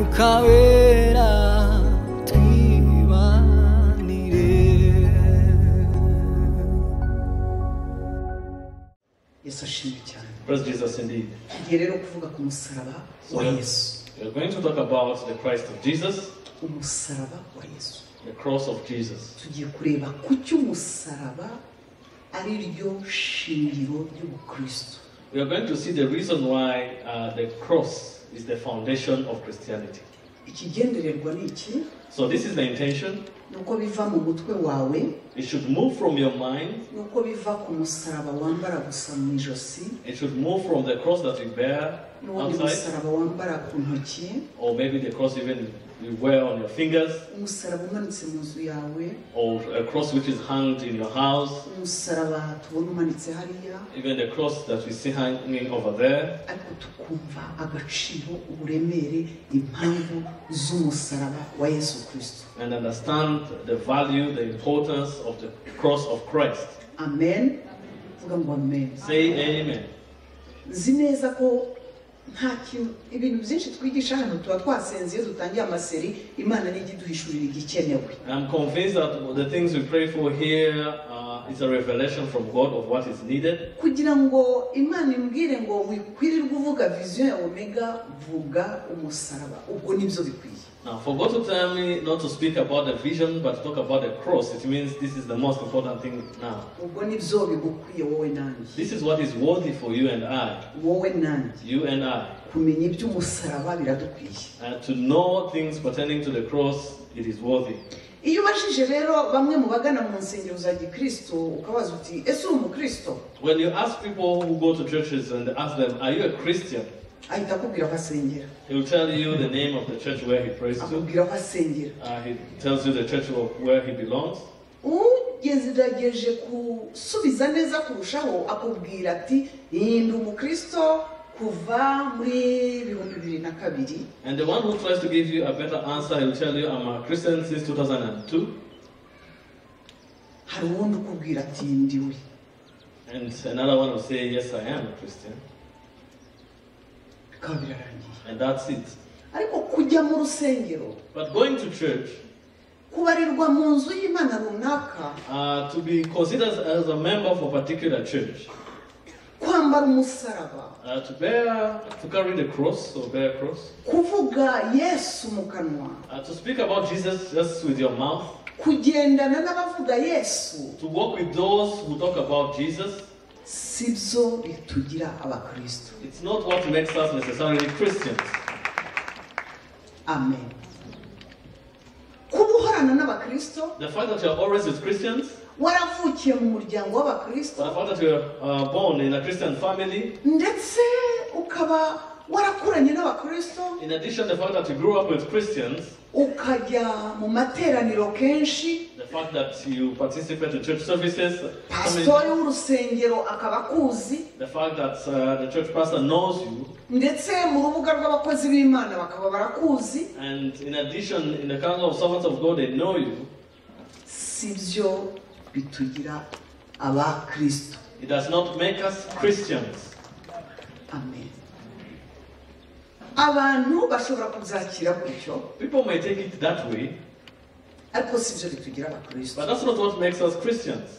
Mwuka Wera twibanire. Yesu ashimwe cyane. Praise Jesus indeed. Tugiye rero kuvuga ku musaraba wa Yesu. We are going to talk about the Christ of Jesus, Umusaraba wa Yesu. the cross of Jesus. Tugiye kureba kuki umusaraba ari ryo shingiro ry'ubukristo. We are going to see the reason why the cross is the foundation of Christianity. Ikigendererwa ni iki? So this is the intention. Ni uko biva mu mutwe wawe, It should move from your mind. ni uko biva ku musaraba wambara gusa mu ijosi, It should move from the cross that you bear n'uwundi outside, musaraba wambara ku ntoki, or maybe the cross even you wear on your fingers, umusaraba umanitse mu nzu yawe, or a cross which is hung in your house, umusaraba tubona umanitse hariya, even the cross that we see hanging over there. Ariko tukumva agaciro, uburemere, impamvu z'umusaraba wa Yesu Kristo. And understand the value, the importance of the cross of Christ. Amen. Vuga ngo amen. Say amen. Nzi neza ko nta kintu, ibintu byinshi twigisha hano tuba twasenze iyo dutangiye amaseri, Imana nijya iduhishurira igikenewe. I'm convinced that the things we pray for here is a revelation from God of what is needed. Kugira ngo Imana imbwire ngo wikwirirwe uvuga vision ya Omega, vuga umusaraba, ubwo nibyo bikwiye. Now, for God to tell me not to speak about the vision, but to talk about the cross, it means this is the most important thing now. Ubwo nibyo bigukwiye wowe nanjye. This is what is worthy for you and I. Wowe nanjye. You and I. Kumenya iby'umusaraba biradukwiye. To know things pertaining to the cross, it is worthy. Iyo ubajije rero bamwe mu bagana mu nsengero za gikristo, ukabaza uti ese uri umukristo? When you ask people who go to churches and ask them, are you a Christian? Ahita akubwira aho asengera. He will tell you the name of the church where he prays to. Akubwira aho asengera. He tells you the church of where he belongs. Ugerageje gusubiza neza kurushaho akubwira ati ndi umukristo kuva muri 2002. And the one who tries to give you a better answer, he will tell you, I'm a Christian since 2002. Hari uwundi ukubwira ati ndiwe. And another one will say, yes, I am a Christian. Bikaba birarangiye. And that's it. Ariko kujya mu rusengero, But going to church, kubarirwa mu nzu y'Imana runaka, to be considered as a member of a particular church, kwambara umusaraba, to carry the cross or bear cross, kuvuga Yesu mu kanwa, to speak about Jesus just with your mouth, kugendana n'abavuga Yesu, to walk with those who talk about Jesus, sibyo bitugira abakristo. It's not what makes us necessarily Christians. Amen. Kuba uhorana n'abakristo, The fact that you are always with Christians, waravukiye mu muryango w'abakristo, the fact that you are born in a Christian family, ndetse ukaba warakuranye n'abakristo, in addition the fact that you grew up with Christians, ukajya mu materaniro kenshi, the fact that you participate in church services, pastori w'urusengero akaba akuzi, the fact that the church pastor knows you, ndetse mu rubuga rw'abakozi b'Imana bakaba barakuzi, and in addition in the council of servants of God they know you, sibyo bitugira abakristo. It does not make us Christians. Amen. Abantu bashobora kubyakira gutyo. People may take it that way, ariko sibyo bitugira abakristo. But that's not what makes us Christians.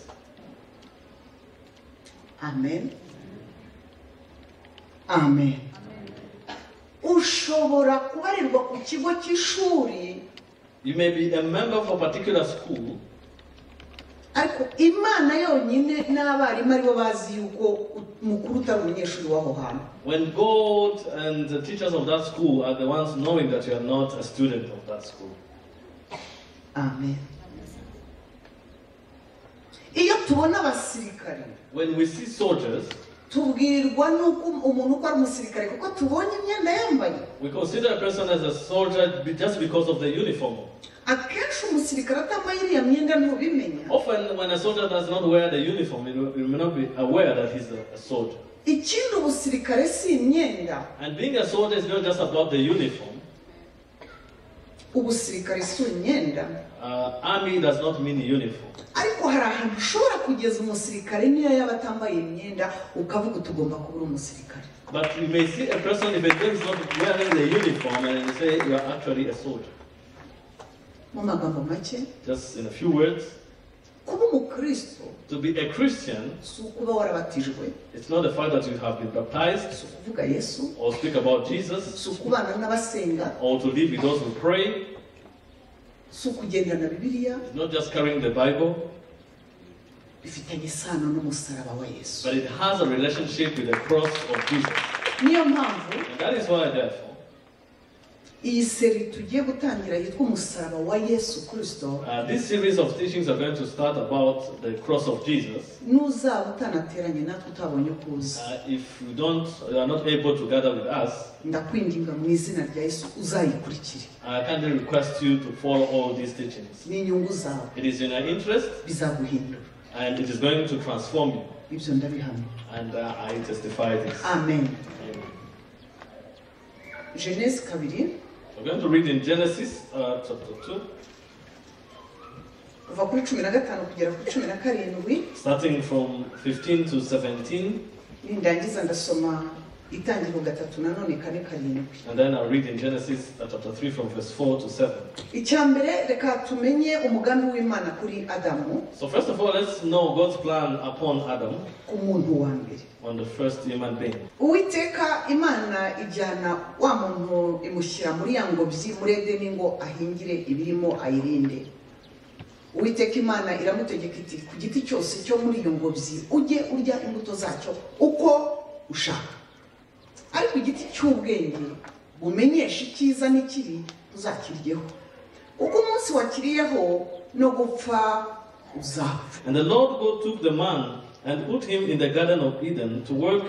Amen. Amen. Ushobora kubarirwa ku kigo cy'ishuri. You may be a member of a particular school. Ariko Imana yonyine n'abarimu aribo bazi yuko mukuru utari umunyeshuri w'aho hantu. When God and the teachers of that school are the ones knowing that you are not a student of that school. Amen. Iyo tubona abasirikare, when we see soldiers, tubwirwa nuko umuntu uko ari umusirikare kuko tubonye imyenda yambaye. We consider a person as a soldier just because of the uniform. Akenshi umusirikare atambaye iriya myenda ntubimenya. Often when a soldier does not wear the uniform, you may not be aware that he's a soldier. Ikindi ubusirikare si imyenda. And being a soldier is not just about the uniform. Ubusirikare si imyenda. Army does not mean uniform. Ariko hari ahantu ushobora kugeza umusirikare niyo yaba atambaye imyenda ukavuga uti ugomba kuba uri umusirikare. But you may see a person, if a is not wearing the uniform, and you say you are actually a soldier. Mu magambo make, Just in a few words, kuba umukristo to be a Christian, si ukuba warabatijwe, it's not the fact that you have been baptized si ukuvuga Yesu, or speak about Jesus si ukubana n'abasenga, or to live with those who pray. Si ukugendana Bibiliya. It's not just carrying the Bible, Bifitanye isano n'umusaraba wa Yesu. But it has a relationship with the cross of Jesus. Niyo mpamvu And that is why, therefore, iyi série tugiye gutangira yitwa umusaraba wa Yesu Kirisito. This series of teachings are going to start about the cross of Jesus. Nuzaba utanateranye natwe utabonye uko uza, If you don't, you are not able to gather with us, ndakwinginga mu izina rya Yesu uzayikurikire. I kindly request you to follow all these teachings. Ni inyungu zawe. It is in your interest, Bizaguhindura. And it is going to transform you. Ibyo ndabihamya. And I testify this. Amen. Amen. Genèse 2. We're going to read in Genesis chapter 2, Kuva kuri 15 kugera kuri 17. Starting from 15 to 17, Nindangiza ndasoma Itangiriro 3 nanone 4 7. And then I'll read in Genesis chapter 3 from verse 4 to 7. Icya mbere reka tumenye umugambi w'Imana kuri Adamu, So, first of all, let's know God's plan upon Adam, ku muntu wa mbere. On the first human being. Uwiteka Imana ijyana wa muntu imushyira muri ya ngobyi muri Edeni ngo ahingire ibirimo ayirinde. Uwiteka Imana iramutegeka iti ku giti cyose cyo muri iyo ngobyi ujye urya imbuto zacyo uko ushaka, ariko igiti cy'ubwenge bumenyesha icyiza n'ikibi ntuzakiryeho, kuko umunsi wakiriyeho no gupfa uzapfa. And the Lord God took the man and put him in the Garden of Eden to work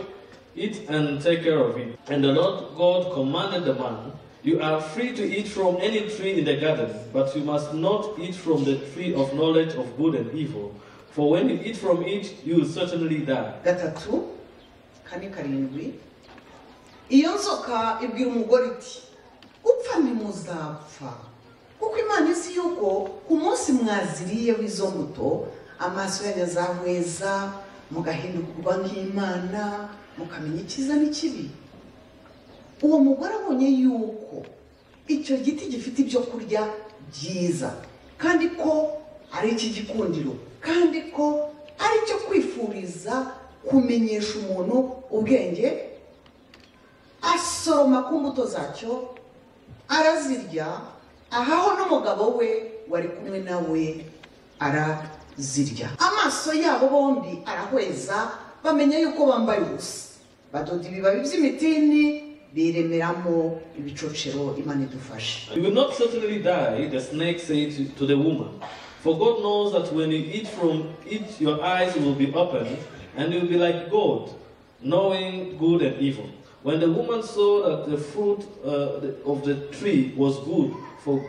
it and take care of it. And the Lord God commanded the man, "You are free to eat from any tree in the garden, but you must not eat from the tree of knowledge of good and evil. For when you eat from it, you will certainly die." 3 4 7 Iyo nzoka ibwira umugore iti gupfa ntimuzapfa, kuko Imana izi yuko ku munsi mwaziriyeho izo mbuto amaso yanyu azahweza mugahindurwa nk'Imana mukamenya icyiza n'ikibi. Uwo mugore abonye yuko icyo giti gifite ibyo kurya byiza kandi ko ari icy'igikundiro kandi ko ari icyo kwifuriza kumenyesha umuntu ubwenge, asoroma ku mbuto zacyo arazirya, ahaho n'umugabo we wari kumwe nawe arazirya. Amaso yabo bombi arahweza bamenya yuko bambaye ubusa, badoda ibibabi by'imitini biremeramo ibicocero. Imana idufashe. "You will not certainly die," the snake said to the woman. "For God knows that when you eat from it, your eyes will be opened, and you will be like God, knowing good and evil." When the woman saw that the fruit of the tree was good for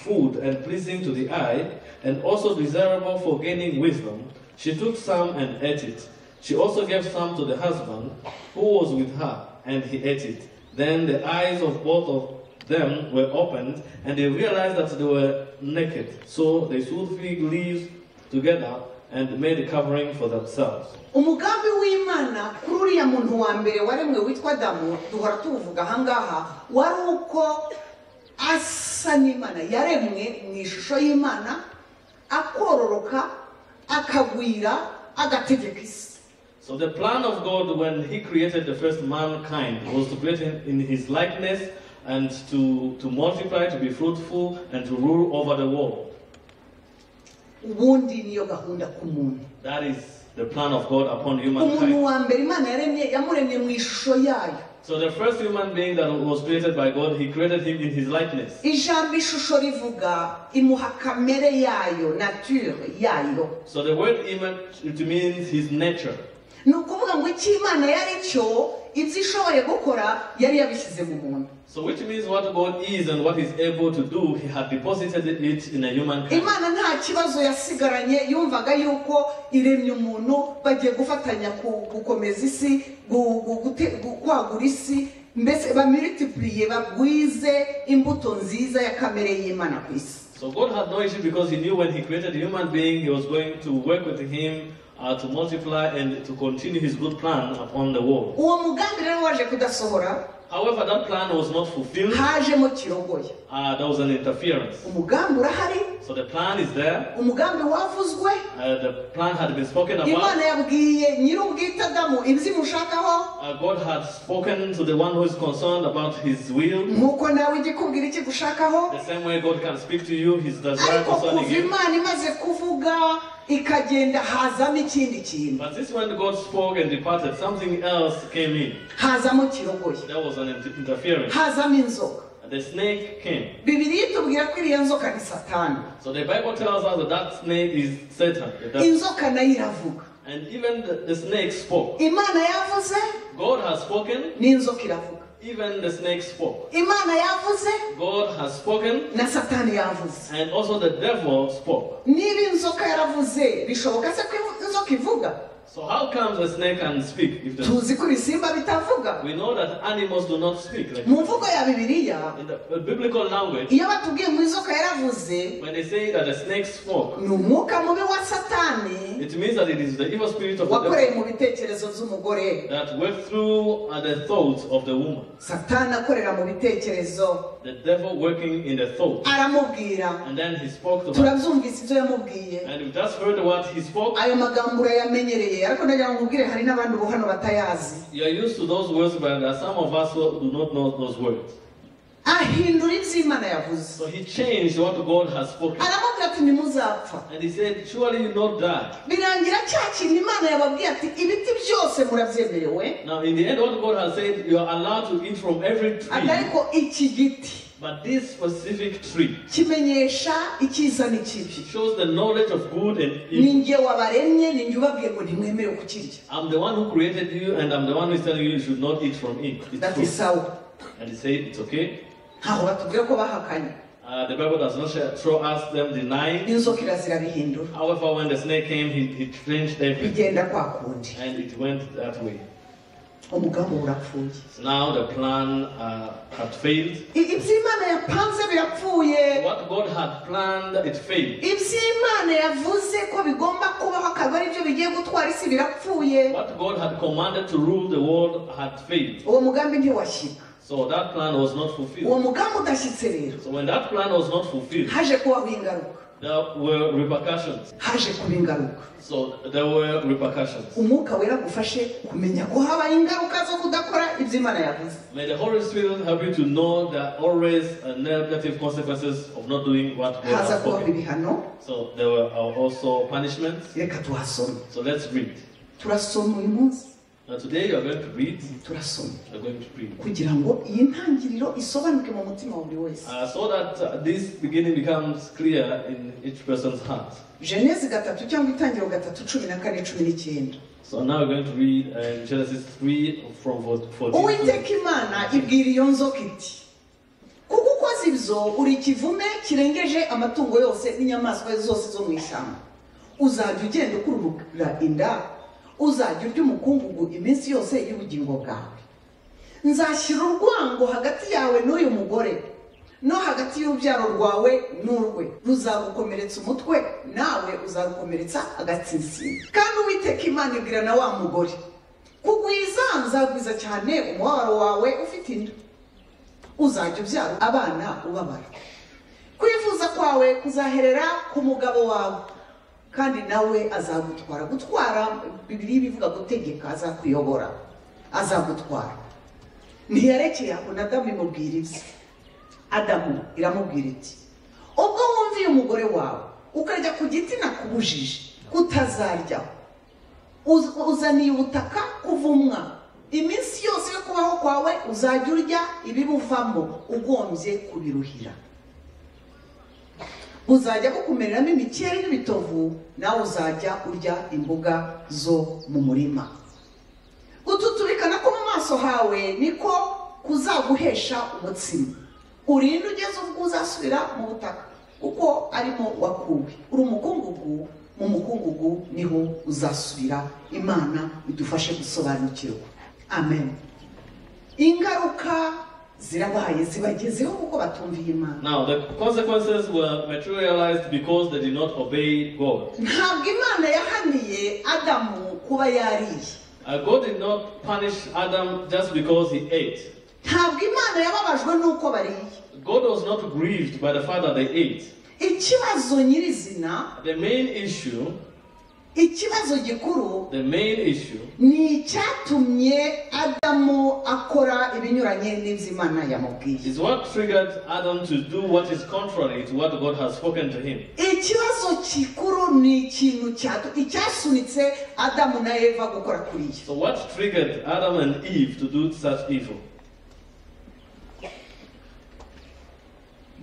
food and pleasing to the eye, and also desirable for gaining wisdom, she took some and ate it. She also gave some to the husband who was with her, and he ate it. Then the eyes of both of them were opened, and they realized that they were naked. So they sewed fig leaves together and made a covering for themselves. Umugambi w'Imana kuri uriya muntu wa mbere waremwe witwa Adamu duhora tuwuvuga ahangaha wari uko asa n'Imana, yaremwe mu ishusho y'Imana, akororoka akagwira agategeka isi. So the plan of God when He created the first mankind was to create him in His likeness and to multiply, to be fruitful, and to rule over the world. Ubundi niyo gahunda ku muntu. That is the plan of God upon Umuntu humankind. Wa mbere Imana yaremye yamuremye mu ishusho yayo. So the first human being that was created by God, He created him in His likeness. Ijambo ishusho rivuga imuha kamere yayo, nature yayo. So the word image, it means His nature. Ni ukuvuga ngo icyo Imana yari cyo ibyo ishoboye gukora yari yabishyize mu muntu. So which means what God is and what He's able to do, He had deposited it in a human kind. Imana nta kibazo yasigaranye yumvaga yuko iremye umuntu bagiye gufatanya ku- gukomeza isi gu- gu- gute- gu- kwagura isi. mbese bamultipliye, bagwize imbuto nziza ya kamere y'Imana ku isi. So God had no issue because he knew when he created the human being, he was going to work with him to multiply and to continue his good plan upon the world. Uwo mugambi rero waje kudasohora. However, that plan was not fulfilled. Hajemo kirogoya. There was an interference. Umugambi urahari. So the plan is there. Umugambi wavuzwe. The plan had been spoken about. Imana yabwiye nyir'ubwite Adamu ibyimushakaho. God had spoken to the one who is concerned about his will. Nkuko nawe igikubwira ikigushakaho. The same way God can speak to you his desire concerning you. Ariko Imana imaze kuvuga ikagenda hazamo ikindi kintu. But this when God spoke and departed, something else came in. Hazamo kirogoya. There was an interference. Hazamo inzoka. The snake came. Bibiliya itubwira ko iriya nzoka ni Satani. So the Bible tells us that that snake is Satan. Inzoka nayo iravuga. And even the snake spoke. Imana yavuze. God has spoken. N'inzoka iravuga. Even the snake spoke. Imana yavuze. God has spoken. Na Satani yavuze. And also the devil spoke. Niba inzoka yaravuze, bishoboka se ko inzoka ivuga? So how comes a snake can speak? If tuzi ko ibisimba bitavuga. We know that animals do not speak. Like mu mvugo ya Bibiliya, in the biblical language, iyo batubwiye ngo inzoka yaravuze, when they say that the snake spoke, ni umwuka mubi wa Satani, it means that it is the evil spirit of the wakoreye devil mu bitekerezo by'umugore, that worked through the thoughts of the woman. Satani akorera mu bitekerezo. The devil working in the thoughts. Aramubwira. And then he spoke to her. Turabyumvise ibyo yamubwiye. And we just heard what he spoke. Ayo magambo urayamenyereye, ariko ndagira ngo nkubwire hari n'abandi ubu hano batayazi. You are used to those words, but there are some of us who do not know those words. Ahindura ibyo Imana yavuze. So he changed what God has spoken. Aramubwira ati ntimuzapfa. And he said, surely you not die. Birangira cya kintu Imana yababwiye ati ibiti byose murabyemerewe. Now in the end, what God has said, you are allowed to eat from every tree. Ariko iki giti. But this specific tree kimenyesha icyiza n'ikibi. shows the knowledge of good and evil. Ninjye wabaremye, ninjye ubabwiye ngo ntimwemerewe kukirya. I'm the one who created you, and I'm the one who is telling you you should not eat from it. It's true. Sawa. And he said it's okay. Ntaho batubwira ko bahakanye. The Bible does not show us them denying. Inzoka irazirabihindura. However, when the snake came, he changed everything. Bigenda kwa kundi. And it went that way. Umugambi urapfuye. So now the plan had failed. Ibyo Imana yapanze birapfuye. What God had planned, it failed. Ibyo Imana yavuze ko bigomba kubaho akaba ari byo bigiye gutwara isi birapfuye. What God had commanded to rule the world had failed. Uwo mugambi ntiwashyika. So that plan was not fulfilled. Uwo mugambi udashyitse rero. So when that plan was not fulfilled, haje kubaho ingaruka. There were repercussions. Haje kuba ingaruka. So there were repercussions. Umwuka wera gufashe kumenya ko habaye ingaruka zo kudakora ibyo Imana yavuze. May the Holy Spirit help you to know there are always negative consequences of not doing what God has spoken. Ibihano. So there were also punishments. Reka tuhasome. So let's read. Turasoma uyu munsi. Now today you are going to read. Turasoma. You are going to read. Kugira ngo iyi ntangiriro isobanuke mu mutima wa buri wese. So that this beginning becomes clear in each person's heart. Genese 3 cyangwa Itangiriro 3:14 19. So now we're going to read Genesis 3 from 14. Uwiteka Imana ibwira iyo nzoka iti, kuko ukoze ibyo uri ikivume kirengeje amatungo yose n'inyamaswa zose zo mu ishyamba. Uzajya ugenda ukurura inda, uzajya urya umukungugu iminsi yose y'ubugingo bwawe. Nzashyira urwango hagati yawe n'uyu mugore, no hagati y'urubyaro rwawe n'urwe. Ruzagukomeretsa umutwe, nawe uzarukomeretsa agatsinsino. Kandi Uwiteka Imana ibwira na wa mugore, kugwiza nzagwiza cyane umubabaro wawe ufite inda, uzajya ubyara abana ubabara. Kwifuza kwawe kuzaherera ku mugabo wawe, kandi nawe azagutwara. Gutwara, Bibiliya bivuga gutegeka, azakuyobora, azagutwara. Ntiyarekeye aho, na Adamu imubwira ibye. Adamu iramubwira iti, ubwo wumviye umugore wawe ukarya ku giti nakubujije kutazaryaho, uzaniye ubutaka kuvumwa, iminsi yose yo kubaho kwawe uzajya urya ibibuvamo ugombye kubiruhira. Uzajya bukumereramo imikeri n'ibitovu, nawe uzajya urya imboga zo mu murima. Gututubikana ko mu maso hawe niko kuzaguhesha umutsima. Urinde ugeze ubwo uzasubira mu butaka, kuko arimo wakuwe. Uri umukungugu, mu mukungugu niho uzasubira. Imana idufashe gusobanukirwa. Amen. Ingaruka zirabaye zibagezeho kuko batumviye Imana. Now, the consequences were materialized because they did not obey God. Ntabwo Imana yahaniye Adamu kuba yariye. God did not punish Adam just because he ate. Ntabwo Imana yababajwe n'uko bariye. God was not grieved by the fact that they ate. Ikibazo nyirizina, The main issue, ikibazo gikuru the main issue ni icyatumye Adamu akora ibinyuranye n'ibyo Imana yamubwiye. is what triggered Adam to do what is contrary to what God has spoken to him. Ikibazo gikuru ni ikintu icyasunitse Adamu na Eva gukora kuriya. So what triggered Adam and Eve to do such evil?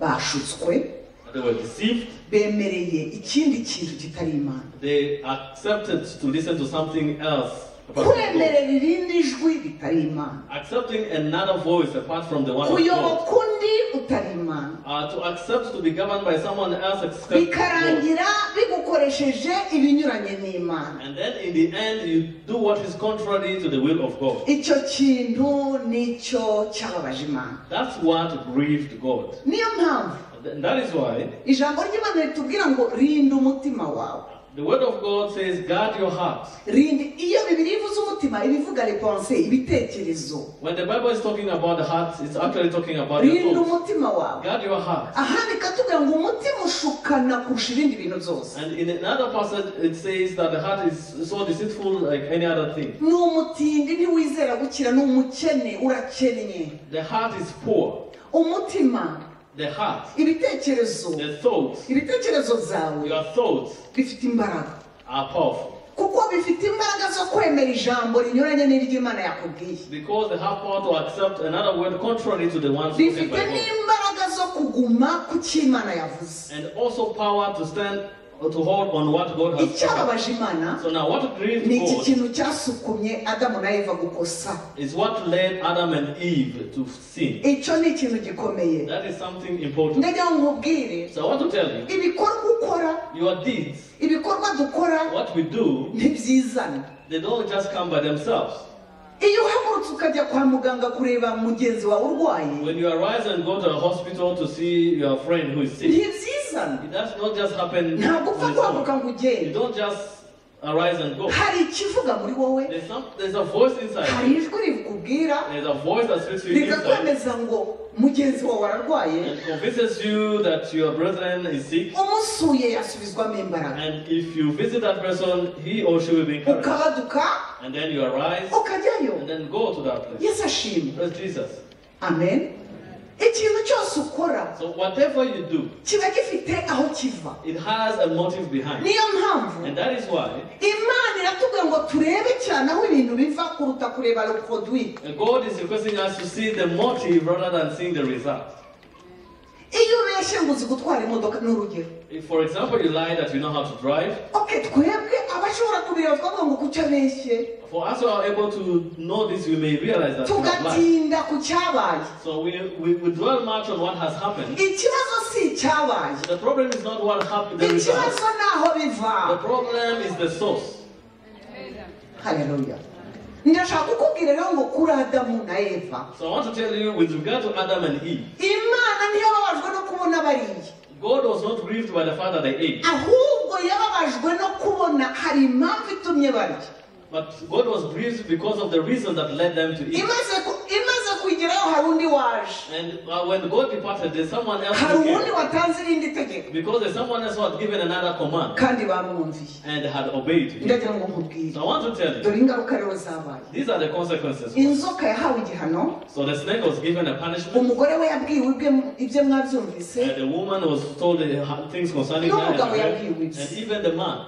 Bashutswe. They were deceived. Bemereye ikindi kintu kitari Imana. They accepted to listen to something else apart from God. Kwemerera irindi jwi ritari Imana. Accepting another voice apart from the one of God. Kuyoboka undi utari Imana. To accept to be governed by someone else except God. Bikarangira bigukoresheje ibinyuranye n'Imana. And then in the end you do what is contrary to the will of God. Icyo kintu nicyo cyababaje Imana. That's what grieved God. Niyo mpamvu And that is why ijambo ry'Imana ritubwira ngo rinda umutima wawe. the word of God says, guard your heart. Rinda. Iyo Bibiliya ivuze umutima ibivuga repense, ibitekerezo. When the Bible is talking about the heart, it's actually talking about your Rinda thoughts. umutima wawe. Guard your heart. Ahandi ikatubwira ngo umutima ushukana kurusha ibindi bintu byose. And in another passage, it says that the heart is so deceitful like any other thing. Ni umutindi ntiwizera gukira, ni umukene, urakennye. The heart is poor. Umutima, The heart, ibitekerezo, the thoughts, ibitekerezo byawe your thoughts bifite imbaraga. are powerful. Kuko bifite imbaraga zo kwemera ijambo rinyuranye n'iry'Imana yakubwiye. Because they have power to accept another word contrary to the one spoken Bifite by God. n'imbaraga zo kuguma ku cyo Imana yavuze. And also power to stand or to hold on what God has spoken. Icyababaje Imana So now what grieved ni iki God kintu cyasukumye Adamu na Eva gukosa. is what led Adam and Eve to sin. Icyo ni ikintu gikomeye. That is something important. Ndagira ngo nkubwire, So I want to tell you, ibikorwa ukora, your deeds, ibikorwa dukora what we do, ntibyizana. they don't just come by themselves. Iyo uhagurutse ukajya kwa muganga kureba mugenzi wawe urwaye, When you arise and go to a hospital to see your friend who is sick, ntibyizana. it does not just happen Ntabwo upfa on its guhaguruka own. ngo You ugende. don't just arise and go. Hari ikivuga muri wowe, There's a voice inside. hari ijwi rikubwira There's a voice that speaks to you inside rikakwemeza ngo mugenzi wawe ararwaye, and convinces you that your brethren is sick. umusuye yasubizwamo imbaraga. And if you visit that person, he or she will be encouraged. Ukabaduka And then you arise ukajyayo. and then go to that place. Yesu ashimwe. Praise Jesus. Amen. Ikintu cyose ukora So whatever you do, kiba gifite aho kiva. it has a motive behind. Niyo mpamvu And that is why Imana iratubwira ngo turebe cyane aho ibintu biva kuruta kureba le produit. God is requesting us to see the motive rather than seeing the result. Iyo ubeshye ngo uzi gutwara imodoka ni urugero. If, for example, you lie that you know how to drive, Okay, twebwe abashobora kubireba twavuga ngo kuki abeshye, for us who are able to know this, we may realize that we have lied. tugatinda ku cyabaye. So we dwell much on what has happened. Ikibazo si icyabaye, The problem is not what happened, the result. ikibazo ni aho biva. The problem is the source. Haleluya. Ndashaka kukubwira rero ngo kuri Adamu na Eva, So I want to tell you, with regard to Adam and Eve, Imana ntiyababajwe no kubona bariya, God was not grieved by the fact that they ate, ahubwo yababajwe no kubona hari impamvu itumye barya. but God was grieved because of the reason that led them to eat. Imaze kugerayo hari undi waje, And when God departed, there's someone else hari who uwundi came. watanze irindi tegeko Because there's someone else who had given another command kandi bamwumviye. and had obeyed him. Ndagira ngo nkubwire, So I want to tell you, dore ingaruka rero zabaye. these are the consequences. Inzoka yahawe igihano, So the snake was given a punishment, umugore we yabwiwe ibye mwabyumvise, and the woman was told the things concerning her, n'umugabo and, yabwiwe ibye. and even the man.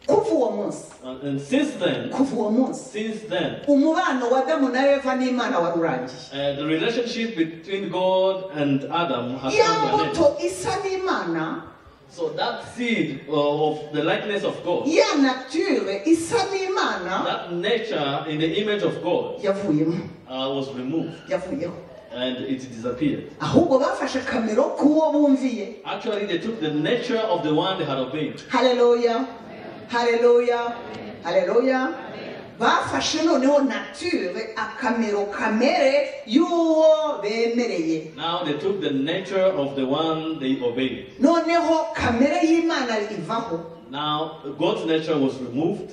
Kuva uwo munsi, And since then, kuva uwo munsi, umubano wa Adamu na Eva n'Imana wari urangiye. the relationship between God and Adam has Ya come to an end. mbuto isa n'Imana, So that seed of the likeness of God, ya nature isa n'Imana that nature in the image of God, yavuyemo, was removed yavuyeho. and it disappeared. Ahubwo bafashe kamero k'uwo bumviye. Actually, they took the nature of the one they had obeyed. Haleluya, haleluya, haleluya. Bafashe noneho nature, akamero, kamere y'uwo bemereye. Now they took the nature of the one they obeyed. Noneho kamere y'Imana ivaho. Now God's nature was removed.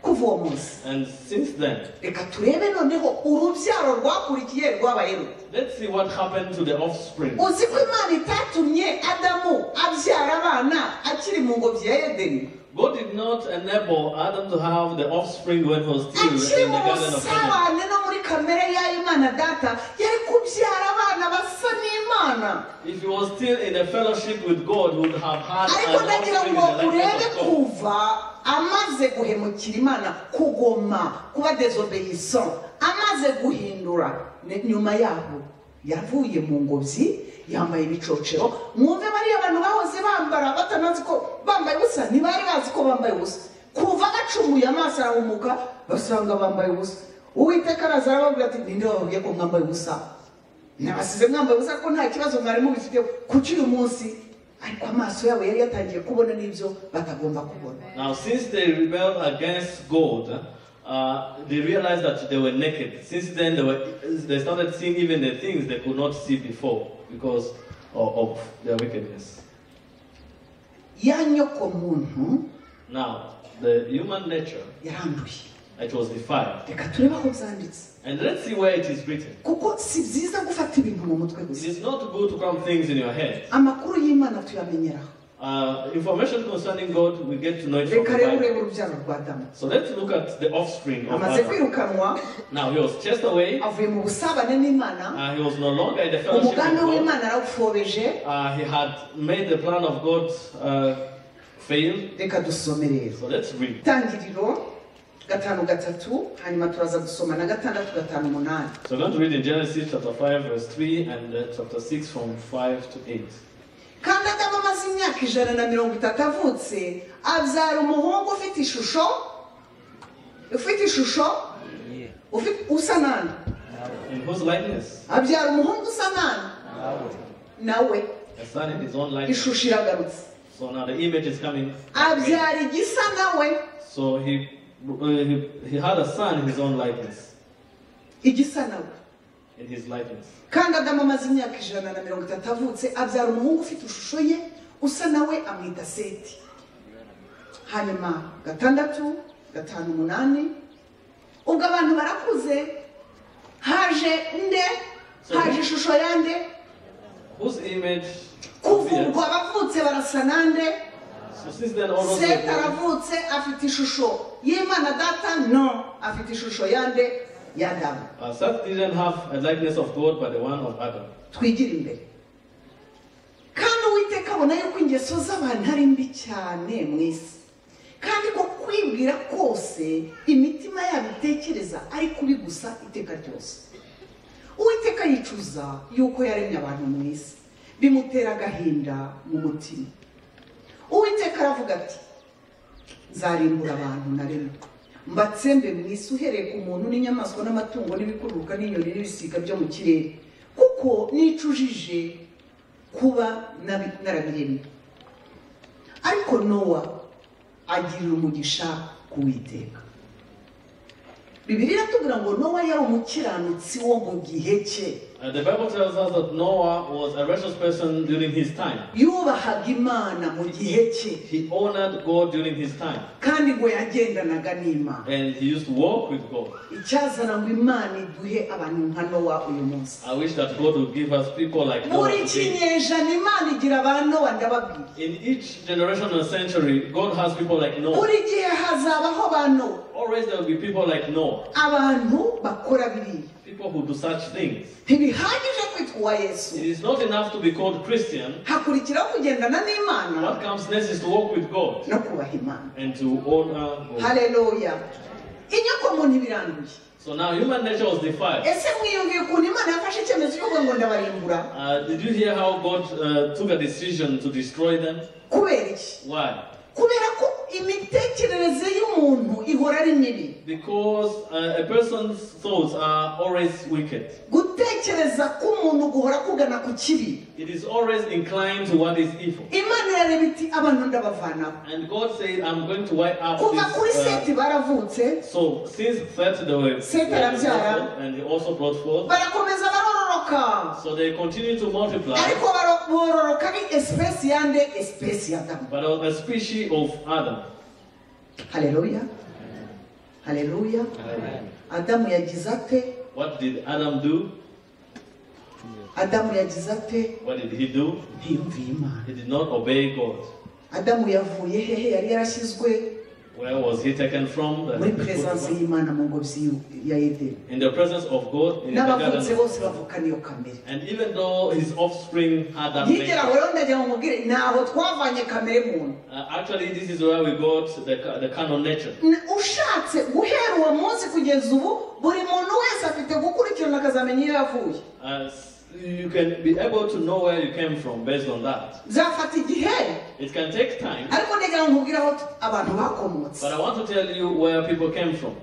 Kuva uwo munsi, And since then, reka turebe noneho urubyaro rwakurikiye rwabaye rute. let's see what happened to the offspring. Uzi ko Imana itatumye Adamu abyara abana akiri mu ngobyi ya Edeni? God did not enable Adam to have the offspring when he was still Akiri in the mu Garden of Eden. busabane no muri kamere y'Imana Data, yari kubyara abana basa n'Imana. If he was still in a fellowship with God, he would have had Ariko an ndagira offspring in ngo the urebe, likeness of God. kuva amaze guhemukira Imana, kugoma, kuba désobéissant, amaze guhindura, nyuma yaho yavuye mu ngobyi yambaye ibicocero. Mwumve, bariya bantu bahoze bambara batanazi ko bambaye ubusa, ntibari bazi ko bambaye ubusa. Kuva gacumuye, amaso arahumuka, basanga bambaye ubusa. Uwiteka araza arababwira ati: "Ninde wababwiye ko mwambaye ubusa? Nabasize mwambaye ubusa ko nta kibazo mwari mubifite. Kuki uyu munsi?" Ariko amaso yabo yari yatangiye kubona n'ibyo batagomba kubona. Now, since they rebelled against God, they realized that they were naked. Since then, they started seeing even the things they could not see before because of their wickedness. Ya nyoko muntu Now, the human nature, yaranduye. it was defiled. Reka turebe aho byanditse. And let's see where it is written. Kuko si byiza gufata ibintu mu mutwe It gusa. is not good to count things in your head. Amakuru y'Imana tuyamenyeraho. Information concerning God, we get to know it from Reka the rero Bible. urebe urubyaro rwa Adamu. So let's look at the offspring of Amaze Adam. kwirukanwa, Now he was chased away. avuye mu busabane n'Imana. He was no longer in the fellowship with Umugambi God. w'Imana arawufobeje. He had made the plan of God fail. Reka dusome rero. So let's read. Itangiriro 5:3, hanyuma turaza gusoma na 6:5-8. So we're going to read in Genesis chapter 5, verse 3 and chapter 6 from 5 to 8. Kandi Adamu amaze imyaka 130 avutse, abyara umuhungu ufite ishusho ufite usa nande? In whose likeness? Abyara umuhungu usa nande? Nawe. A son in his own likeness. Ishusho iragarutse. So now the image is coming. Abyara igisa nawe. So he had a son in his own likeness. Igisa nawe. In his likeness. Kandi Adamu amaze imyaka 130 avutse, abyara umuhungu ufite ishusho ye, usa nawe, amwita Seti. Hanyuma 6:5-8. Ubwo abantu barakuze, haje nde? Haje ishusho ya nde? Whose image Kuva appeared? ubwo abavutse barasa nande? So since then, all those Seti were born, aravutse, afite ishusho y'Imana Data? No, afite ishusho ya nde? Ya Adamu. Seth didn't have a likeness of God, but the one of Adam. Twigire imbere. Kandi Uwiteka abona yuko ingeso z'abantu ari mbi cyane mu isi, kandi ko kwibwira kose imitima yabo itekereza ari kubi gusa iteka ryose. Uwiteka yicuza yuko yaremye abantu mu isi, bimutera agahinda mu mutima. Uwiteka aravuga ati: "Nzarimbura abantu naremye, mbatsembe mu isi, uhereye ku muntu n'inyamaswa n'amatungo n'ibikururuka n'inyoni n'ibisiga byo mu kirere, kuko nicujije kuba narabiremye." Ariko Nowa agirira umugisha ku Witeka. Bibiliya iratubwira ngo Nowa yari umukiranutsi wo mu gihe cye. The Bible tells us that Noah was a righteous person during his time. Yubahaga Imana mu gihe cye. He honored God during his time. Kandi ngo yagendanaga n'Imana. And he used to walk with God. Icyazana ngo Imana iduhe abantu nka Nowa uyu munsi. I wish that God would give us people like Noah Buri today. kinyejana Imana igira ba Nowa, ndababwira. In each generation and century, God has people like Noah. Buri gihe hazabaho ba Nowa. Always there will be people like Noah. Abantu bakora biriya. People who do such things. Ntibihagije kwitwa uwa Yesu. It is not enough to be called Christian. Hakurikiraho kugendana n'Imana What comes next is to walk with God no kubaha Imana. And to honor God. Haleluya! Inyoko muntu ibiranduye. So now human nature was defiled. Ese mwiyumviye ukuntu Imana yafashe icyemezo cyo kuvuga ngo ndabarimbura? Did you hear how God took a decision to destroy them? Kubera iki? Why? Kubera ko imitekerereze y'umuntu ihora ari mibi. Because a person's thoughts are always wicked. Gutekereza Gutekereza k'umuntu guhora kugana ku kibi. It is always inclined to what is evil. Imana irareba iti abantu ndabavanaho. And God said, I'm going to wipe out Kuva kuri this. Seti baravutse. So since Seth, they were Seti arabyara. and he also brought forth. Barakomeza barororoka. So they continue to multiply. Ariko bororoka ari espèce yande, espèce ya Adamu. But a species of Adam. Haleluya. Haleluya. Adamu yagize ate? What did Adam do? Adamu yagize ate? What did he do? Ntiyumviye Imana. He did not obey God. Adamu yavuye hehe? Yari yarashyizwe Where was he taken from? muri presence y'Imana mu ngobyi ya Edeni. In the presence of God in the N'abavutse garden. bose bavukana iyo kamere. And even though his offspring had that Nkigera aho nature, rero ndagira ngo mubwire ntaho twavanye kamere muntu. Actually this is where we got the carnal nature. Ushatse guhera uwo munsi kugeza ubu buri muntu wese afite gukurikirana akazamenya iyo yavuye. You can be able to know where you came from based on that. Byafata igihe. It can take time. Ariko ndagira ngo nkubwire aho abantu bakomotse. But I want to tell you where people came from.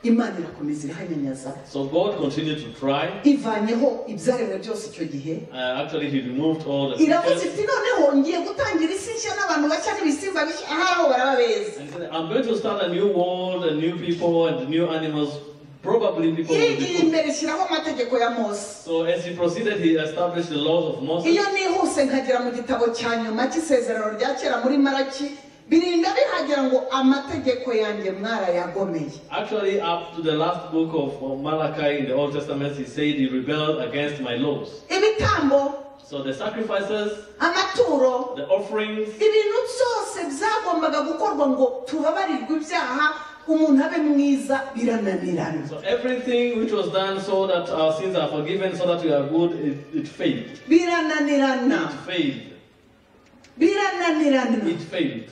Imana irakomeza irahanyanyaza. So God continued to try. Ivanyeho ibyaremwe byose icyo gihe. Actually, he removed all the Iravuze creatures. iti noneho ngiye gutangira isi nshya n'abantu bashya n'ibisimba bishya, ahari aho baraba beza. And he said, I'm going to start a new world, and new people, and new animals. Probably people will be Yigiye good. imbere ishyiraho amategeko ya Mose. So as he proceeded, he established the laws of Moses. Iyo nihuse nkagera mu gitabo cya nyuma cy'isezerano rya kera muri Malaki, birinda bihagera ngo amategeko yanjye mwarayagomeye. Actually, up to the last book of Malachi in the Old Testament, he said he rebelled against my laws. Ibitambo, So the sacrifices, amaturo, the offerings, ibintu byose byagombaga gukorwa ngo tubabarirwe ibyaha, umuntu abe mwiza, birananirana. So everything which was done so that our sins are forgiven, so that we are good, it failed. Birananirana. It failed. Birananirana. It failed.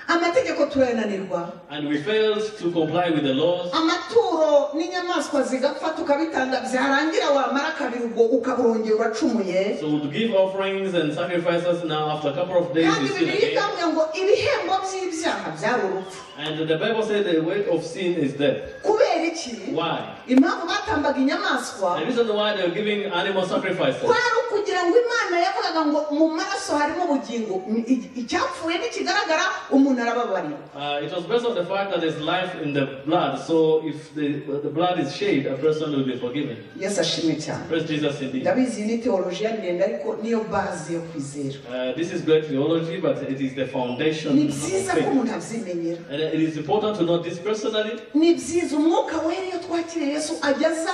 Amategeko turayananirwa. And we failed to comply with the laws. Amaturo n'inyamaswa zigapfa tukabitanga, byarangira wamara kabiri ubwo ukabongera uracumuye. So we give offerings and sacrifices. Now after a couple of days Kandi we sin Bibiliya again. ikavuga ngo ibihembo by'ibyaha byari urupfu. And the Bible said the weight of sin is death. Kubera iki? Why? Impamvu batambaga inyamaswa The reason why they were giving animal sacrifices kwari ukugira ngo Imana yavugaga ngo mu maraso harimo ubugingo, icyapfuye ntikigaragara, umuntu arababarira. It was based on the fact that there's life in the blood, so if the blood is shed, a person will be forgiven. Yesu ashimwe cyane. Praise Jesus indeed. Ndabizi ni theologiya ndende ariko niyo base yo kwizera. This is great theology, but it is the foundation Ni of byiza ko faith. umuntu abyimenyera. And it is important to know this personally. Ni byiza umwuka wera iyo twakiriye Yesu ageza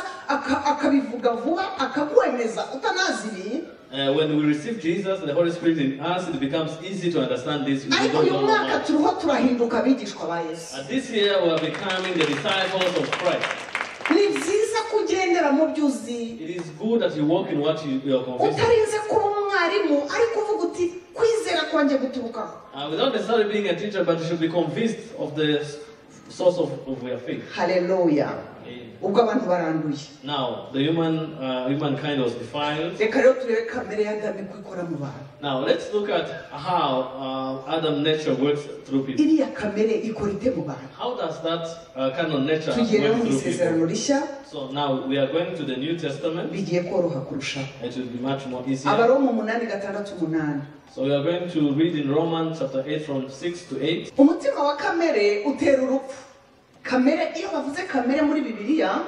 akabivuga vuba akakwemeza utanazi ibi. When we receive Jesus, the Holy Spirit in us, it becomes easy to understand this. We Ariko don't uyu know mwaka much. turiho turahinduka abigishwa ba Yesu. This year we are becoming the disciples of Christ. Ni byiza kugendera mu byo uzi. It is good that you walk in what you are convinced. Utarinze kuba umwarimu ariko uvuga uti kwizera kwanjye guturukaho. Without necessarily being a teacher, but you should be convinced of the source of your faith. Hallelujah. Ubwo abantu baranduye. Now the humankind was defiled. Reka rero turebe kamere ya Adamu uko ikora mu bantu. Now let's look at how Adam nature works through people. Iriya kamere ikora ite mu bantu? How does that kind of nature Tugiye rero work mu through people? isezerano rishya. So now we are going to the New Testament. Bigiye koroha kurushaho. It will be much more easier. Abaroma 8:6-8. So we are going to read in Romans chapter 8 from 6 to 8. Umutima wa kamere utera urupfu. Kamere, iyo bavuze kamere muri Bibiliya,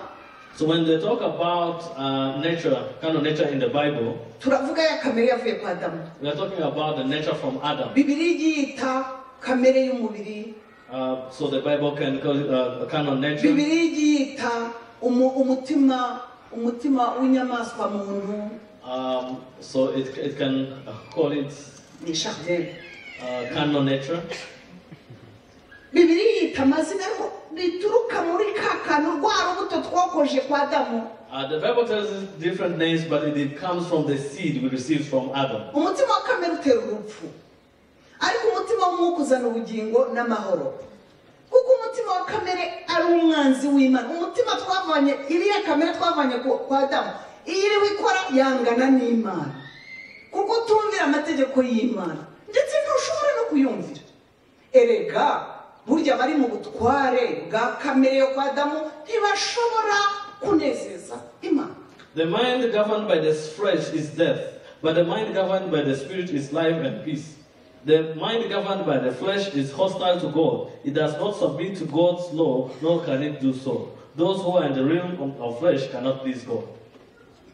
So when they talk about nature, kind of nature in the Bible, turavuga ya kamere yavuye kwa Adamu. We are talking about the nature from Adam. Bibiliya yita kamere y'umubiri. So the Bible can call it kind of nature. Bibiliya yita umutima, umutima w'inyamaswa muntu. So it can call it ni charnel. Carnal nature. Bibiliya yita amazina ariko bituruka muri ka kantu rwa rubuto twokoje kwa Adamu. The Bible tells us different names, but it comes from the seed we received from Adam. Umutima wa kamere utera urupfu, ariko umutima w'umwuka uzana ubugingo n'amahoro. Kuko umutima wa kamere ari umwanzi w'Imana. Umutima twavanye, iriya kamere twavanye kwa Adamu, iyo iriho ikora yangana n'Imana, kuko utumvira amategeko y'Imana ndetse ntushobora no kuyumvira. Erega burya bari mu butware bwa kamere yo kwa Adamu ntibashobora Kunezeza Imana. The mind governed by the flesh is death, but the mind governed by the Spirit is life and peace. The mind governed by the flesh is hostile to God. It does not submit to God's law, nor can it do so. Those who are in the realm of flesh cannot please God.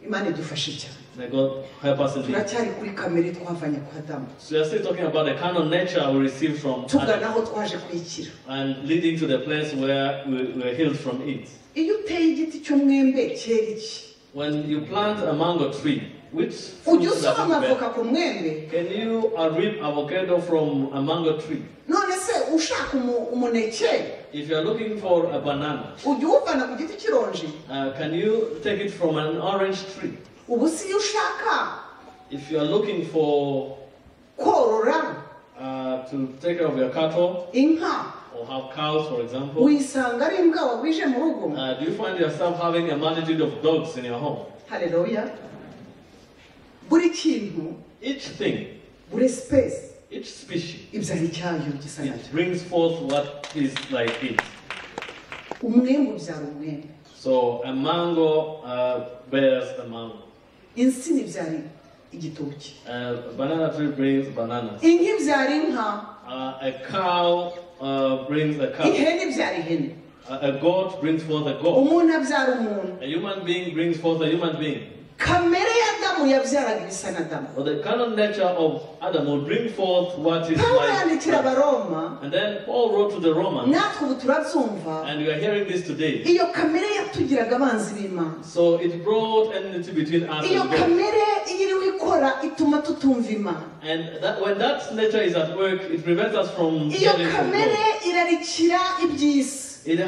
Imana idufashe cyane. May God help us indeed. Turacyari kuri kamere twavanye kwa Adamu. So we are still talking about the kind of nature we received from Adam Tugana aho twaje kuyikira. And leading to the place where we were healed from it. Iyo uteye igiti cy'umwembe cyera iki? When you plant a mango tree, which fruit Ujya does usoroma it bear? avoka ku mwembe? Can you reap avocado from a mango tree? None se ushaka umuneke, If you are looking for a banana, ujya uwuvana ku giti cy'ironji? Can you take it from an orange tree? Ubu si iyo ushaka If you are looking for korora to take care of your cattle inka, or have cows, for example, wisanga ari imbwa wagwije mu rugo? Do you find yourself having a multitude of dogs in your home? Haleluya. Buri kintu, Each thing, buri space each species, ibyara icyayo gisa it nacyo. Brings forth what is like it. Umwembe ubyara umwembe. So a mango bears a mango. Insina ibyara igitoki. A banana tree brings bananas. Inka ibyara inka. A cow brings a cow. Ihene ibyara ihene. A goat brings forth a goat. Umuntu abyara umuntu. A human being brings forth a human being. Kamere ya Adamu yabyaraga ibisa na Adamu. But the carnal nature of Adam will bring forth what is Pawulo yandikira like. Abaroma. And then Paul wrote to the Romans, Natwe ubu turabyumva. And we are hearing this today. Iyo kamere yatugiraga abanzi b'Imana. So it brought enmity between us Iyo and God. Kamere iyo iriho ikora ituma tutumva Imana. And that, when that nature is at work, it prevents us from Iyo hearing from kamere God. irarikira iby'isi. It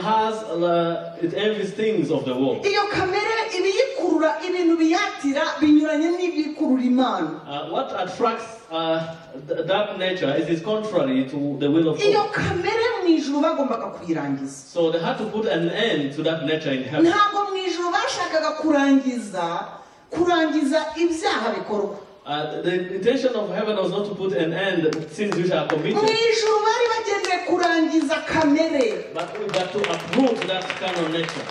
envies things of the world. Iyo kamere ibiyikurura ibintu biyatira binyuranye n'ibikurura Imana. What attracts that nature is contrary to the will of Iyo God. Kamere mu ijuru bagombaga kuyirangiza. So they had to put an end to that nature in heaven. Ntabwo mu ijuru bashakaga kurangiza ibyaha bikorwa. The intention of heaven was not to put an end to sins which are Mu committed, ijuru bari bagendeye kurangiza kamere. but to uproot that kind of nature,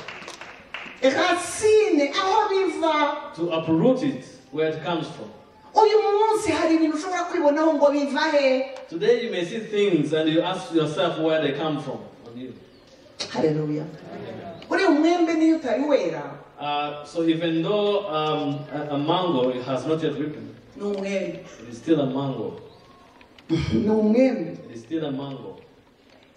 Racine aho biva. To uproot it where it comes from. Uyu munsi hari ibintu ushobora kwibonaho ngo biva he? Today you may see things and you ask yourself where they come from on you. Haleluya. Uriya umwembe niyo utari wera, So even though a mango has not yet ripened, ni umwembe. It is still a mango. Ni umwembe. It is still a mango.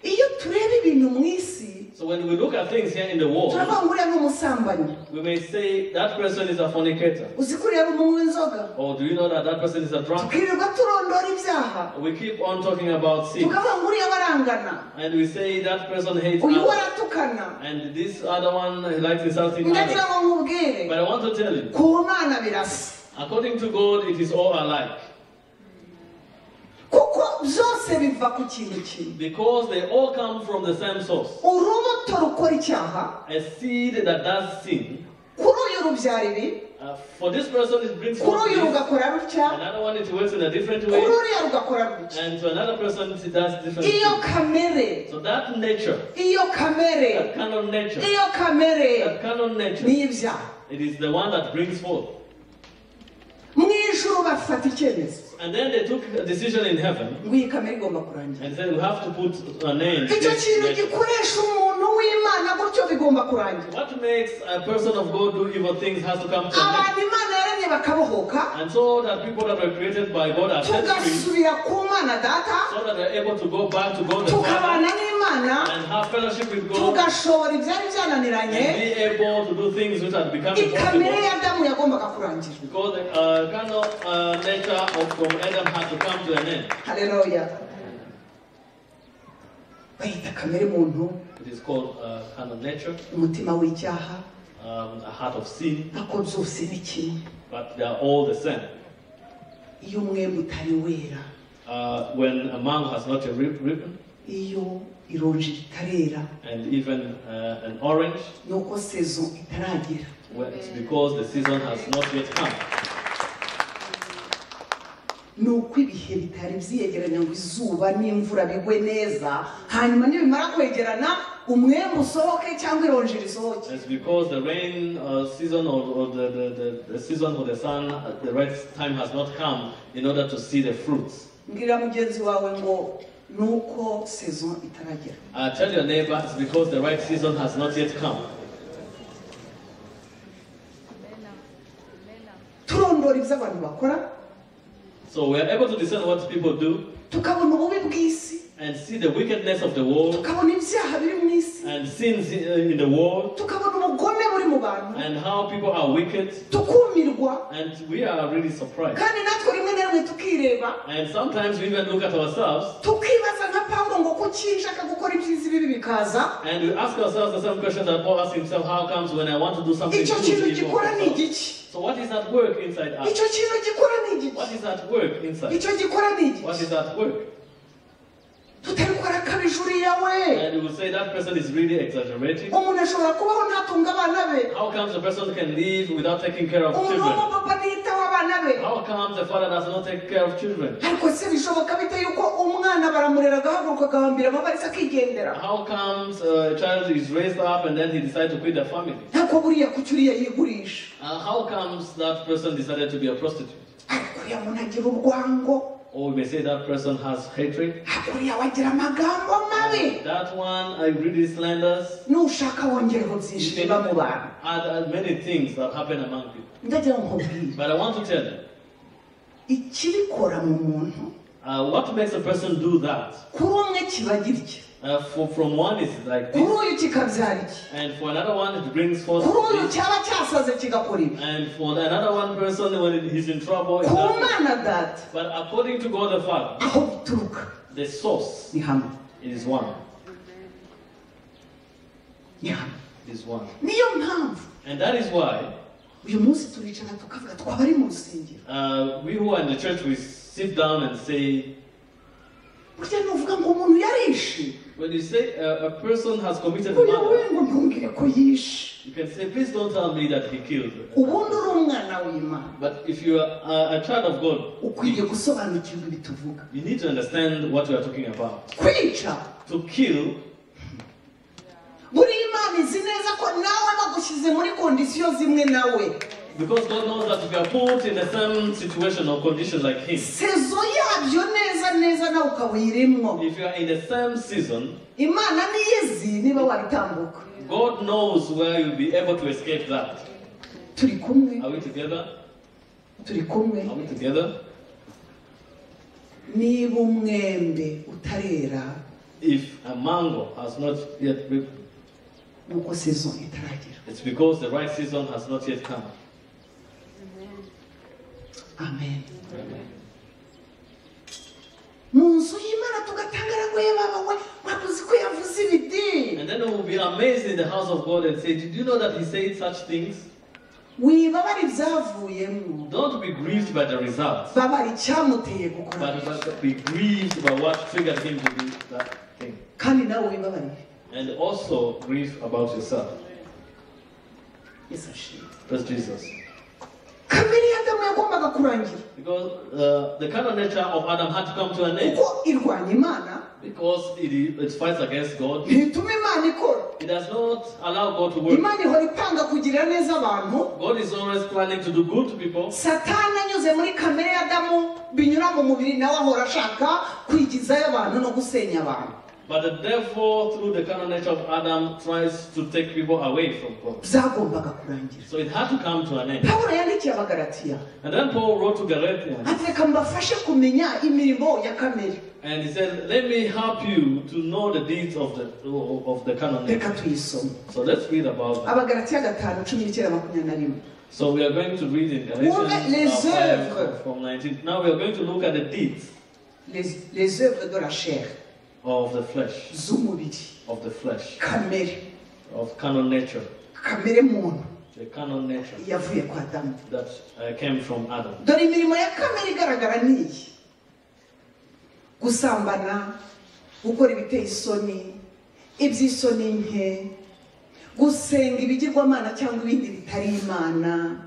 Iyo tureba ibintu mu isi, So when we look at things here in the world, turavuga ngo uriya ni umusambanyi. We may say that person is a fornicator. Uzi ko uriya ari umunywi w'inzoga? Or do you know that that person is a drunkard? Tukirirwa turondora ibyaha. We keep on talking about sin. Tukavuga ngo uriya barangana. And we say that person hates Uyu others. waratukana. And this other one likes insulting Ndagira others. ngo nkubwire, But I want to tell you, ku Mana birasa. According to God, it is all alike. Kuko byose biva ku kintu kimwe. Because they all come from the same source. Urubuto rukora icyaha, A seed that does sin, kuri uyu rubyara ibi, for this person it brings kuri forth uyu this. rugakora rutya, Another one it works in a different way. Kuri uriya rugakora rutya. And to another person it does different Iyo things. kamere, So that nature, iyo kamere, that kind of nature, iyo kamere that kind of nature, ni ibyaha. It is the one that brings forth. Mu ijuru bafata icyemezo And then they took a decision in heaven ngo iyi kamere igomba kurangira. And said we have to put an end to Icyo this kintu nature. gikoresha umuntu w'Imana gutyo bigomba kurangira. What makes a person of God do evil things has to come to an end. Abantu Imana yaremye bakabohoka, And so that people that were created by God are set free, tugasubira ku Mana Data, so that they're able to go back to God the Father tukabana n'Imana, and have fellowship with God tugashobora ibyari byananiranye. And be able to do things which had become Ikamere impossible. ya Adamu yagombaga kurangira. Because the kind of nature of from Adam had to come to an end. Haleluya. Bayita kamere muntu. It is called kind of nature, Umutima w'icyaha. A heart of sin, Ariko byose ni kimwe. But they are all the same. Iyo umwembe utari wera, When a man has not a ripen, iyo ironji ritarera, and even an orange, nuko saison itaragera. Well, it's because the season has not yet come. Nuko ibihe bitari byiyegeranya ngo izuba n'imvura bigwe neza, hanyuma nibimara kwegerana umwembe usohoke cyangwa ironji risohoke. It's because the rain season or the season for the sun, the right time has not come in order to see the fruits. Mbwira mugenzi wawe ngo nuko saison itaragera. Tell your neighbor it's because the right season has not yet come. Turondora ibyo abantu bakora. So we are able to discern what people do. Tukabona ububi bw'isi. And see the wickedness of the world. Tukabona ibyaha biri mu isi. And sins in the world. Tukabona ubugome buri mu bantu. And how people are wicked. Tukumirwa. And we are really surprised. Kandi natwe rimwe na rimwe tukireba. And sometimes we even look at ourselves. Tukibaza nka Pawulo ngo kuki nshaka gukora ibyiza ibibi bikaza. And we ask ourselves the same question that Paul asked himself: how comes when I want to do something Icyo good, kintu evil gikora ni comes out? igiki? So what is at work inside us? Icyo kintu gikora ni igiki? What is at work inside? Icyo gikora ni igiki? What is at work? Tutari kwarakabije uriya we. And you will say that person is really exaggerating. Umuntu ashobora kubaho ntatunga abana be. How comes the person can live without taking care of Umuntu children? w'umupapa ntiyitaho abana be. How comes the father does not take care of children? Ariko se bishoboka bite yuko umwana baramurera agahaguruka agahambira amavarisi akigendera? How comes a child is raised up and then he decides to quit the family? Ntabwo buriya kuki uriya yigurisha? How comes that person decided to be a prostitute? Ariko uriya muntu agira urwango. Or we may say that person has hatred. Uriya wagira amagambo mabi. That one I really slanders. Nushaka wongereho byinshi biba mu bantu. Add many things that happen among people. Ndagira ngo nkubwire. But I want to tell you. Ikibikora mu muntu. What makes a person do that? Kuri umwe kiba gitya. From one is like this. Kuri uyu kikabyara iki. And for another one it brings forth. Kuri uyu cyaba cyasaze kigakora ibi. And for another one person when he's in trouble. Ku Mana Data. But according to God the Father, aho bituruka, the source ni hamwe. Is one. Ni hamwe. Is one. Niyo mpamvu. And that is why. Uyu munsi turicara tukavuga twaba ari mu rusengero. We who are in the church, we sit down and say. Burya nuvuga ngo umuntu yarishe. When you say a person has committed murder, ngo ntumbwire ko yishe. You can say, please don't tell me that he killed. Ubundi uri umwana w'Imana. But if you are a child of God, ukwiriye gusobanukirwa ibi tuvuga. You need to understand what we are talking about. Kwica. To kill. Buri Imana izi neza ko nawe bagushyize muri condition zimwe nawe. Because God knows that if you are put in the same situation or condition like him, Saison yabyo neza neza nawe ukaba uyirimo. If you are in the same season, Imana niyizi niba wabitambuka. God knows where you'll be able to escape that. Turi kumwe. Are we together? Turi kumwe. Are we together? Niba umwembe utarera, if a mango has not yet ripened, nuko saison itaragera. It's because the right season has not yet come. Amen. Mu nzu y'Imana tugatangara ngo ye baba we mwakuzi ko yavuze ibidi. And then we will be amazed in the house of God and say, did you know that he said such things? Wibabara ibyavuyemo. Don't be grieved by the results. Babara icyamuteye gukora. But be grieved by what triggered him to do that thing. Kandi nawe wibabarire. And also grieve about yourself. Yesu ashimwe. Praise Jesus. Kamere ya Adamu yagombaga kurangira. Because the kind of nature of Adam had to come to an end. Kuko irwanya Imana. Because it fights against God. Ntituma Imana ikora. It does not allow God to work. Imana ihora ipanga kugira neza abantu. God is always planning to do good to people. Satani anyuze muri kamere ya Adamu binyura mu mubiri nawe ahora ashaka kwigizayo abantu no gusenya abantu. But the devil, through the carnal nature of Adam, tries to take people away from God. Byagombaga kurangira. So it had to come to an end. Pawulo yandikiye Abagalatiya. And then Paul wrote to Galatians. Ati reka mbafashe kumenya imirimo ya kamere. And he said, let me help you to know the deeds of the carnal nature. Reka tuyisome. So let's read about that. Abagalatiya 5:19-21. So we are going to read in Galatians 5 from 19. Now we are going to look at the deeds. Les œuvres de la chair. Of the flesh. Z'umubiri. Of the flesh. Kamere. Of carnal nature. Kamere muntu. The carnal nature. Yavuye kwa Adamu. That came from Adam. Dore imirimo ya kamere igaragara niyi. Gusambana, gukora ibiteye isoni, iby'isoni nke, gusenga ibigirwamana cyangwa ibindi bitari Imana,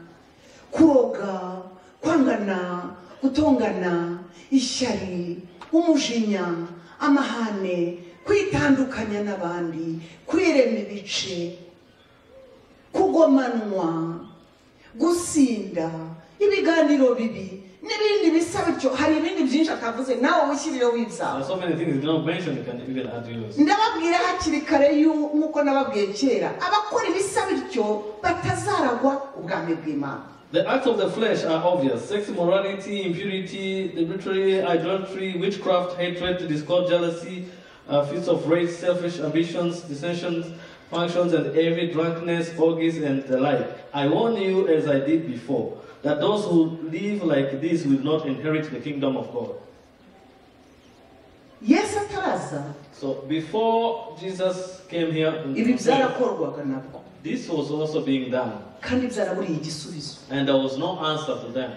kuroga, kwangana, gutongana, ishyari, umujinya, amahane, Kwitandukanya n'abandi, kwirema ibice, kugomanwa, gusinda, ibiganiro bibi n'ibindi bisa bityo. Hari ibindi byinshi atavuze, nawe wishyirireho ibyawe. There are so many things you don't mention, you can even add yours. Ndababwira hakiri kare nk'uko nababwiye kera, abakora ibisa bityo batazaragwa ubwami bw'Imana. The acts of the flesh are obvious: sex, immorality, impurity, debauchery, idolatry, witchcraft, hatred, discord, jealousy, fits of rage, selfish ambitions, dissensions, factions, and envy, drunkenness, orgies, and the like. I warn you, as I did before, that those who live like this will not inherit the kingdom of God. Yesu ataraza, So before Jesus came here, ibi byarakorwaga nabwo, this was also being done, kandi byaraburiye igisubizo. And there was no answer to them.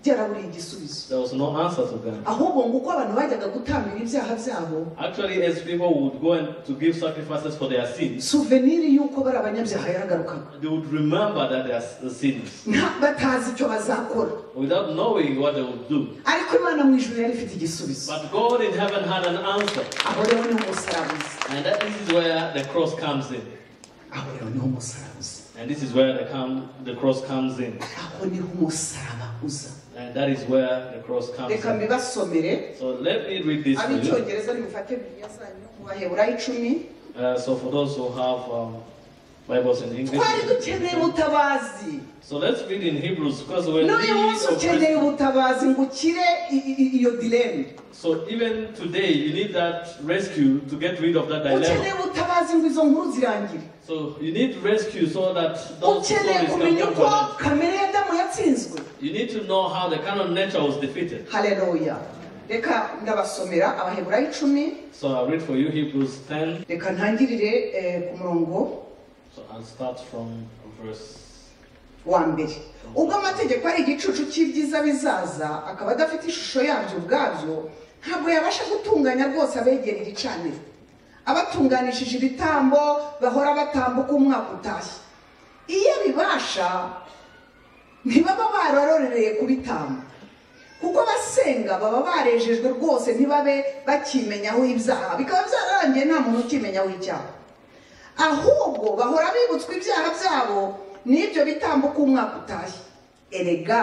Byaraburiye igisubizo. There was no answer to them. Ahubwo ngo uko abantu bajyaga gutambira ibyaha byabo, Actually, as people would go and to give sacrifices for their sins, souvenir y'uko bari abanyabyaha yaragarukaga, they would remember that they are sinners batazi icyo bazakora, without knowing what they would do. Ariko Imana mu ijuru yari ifite igisubizo. But God in heaven had an answer, Aho rero niho umusaraba uza. And that this is where the cross comes in. Aho rero niho umusaraba uza. And this is where the cross comes in. Aho niho umusaraba uza. And that is where the cross comes Reka in. mbibasomere. So let me read this for you. Ab'icyongereza nimufate Bibiliya zanyu mu Baheburayo 10. So for those who have Bibles in English. Twari dukeneye ubutabazi. So let's read in Hebrews, because when N'uyu munsi ukeneye ubutabazi ngo ukire iyo dilemme. So even today you need that rescue to get rid of that Ukeneye dilemma. ubutabazi ngo izo nkuru zirangire. So you need rescue so that those Ukeneye stories can kumenya come uko to an end. kamere ya Adamu yatsinzwe. You need to know how the carnal nature was defeated. Haleluya. Reka ndabasomera Abaheburayo 10. So I'll read for you Hebrews 10. Reka ntangirire ku murongo. So I'll start from verse wa mbere. Ubwo amategeko ari igicucu cy'ibyiza bizaza, akaba adafite ishusho yabyo ubwabyo, ntabwo yabasha gutunganya rwose abegera igicaniro, abatunganishije ibitambo bahora batambuka umwaka utashye. Iyo bibasha ntibaba bararorereye kubitamba, kuko abasenga baba barejejwe rwose, ntibabe bakimenyaho ibyaha, bikaba byararangiye nta muntu ukimenyaho icyaha. Ahubwo bahora bibutswa ibyaha byabo n'ibyo bitambo ko umwaka utashye. Erega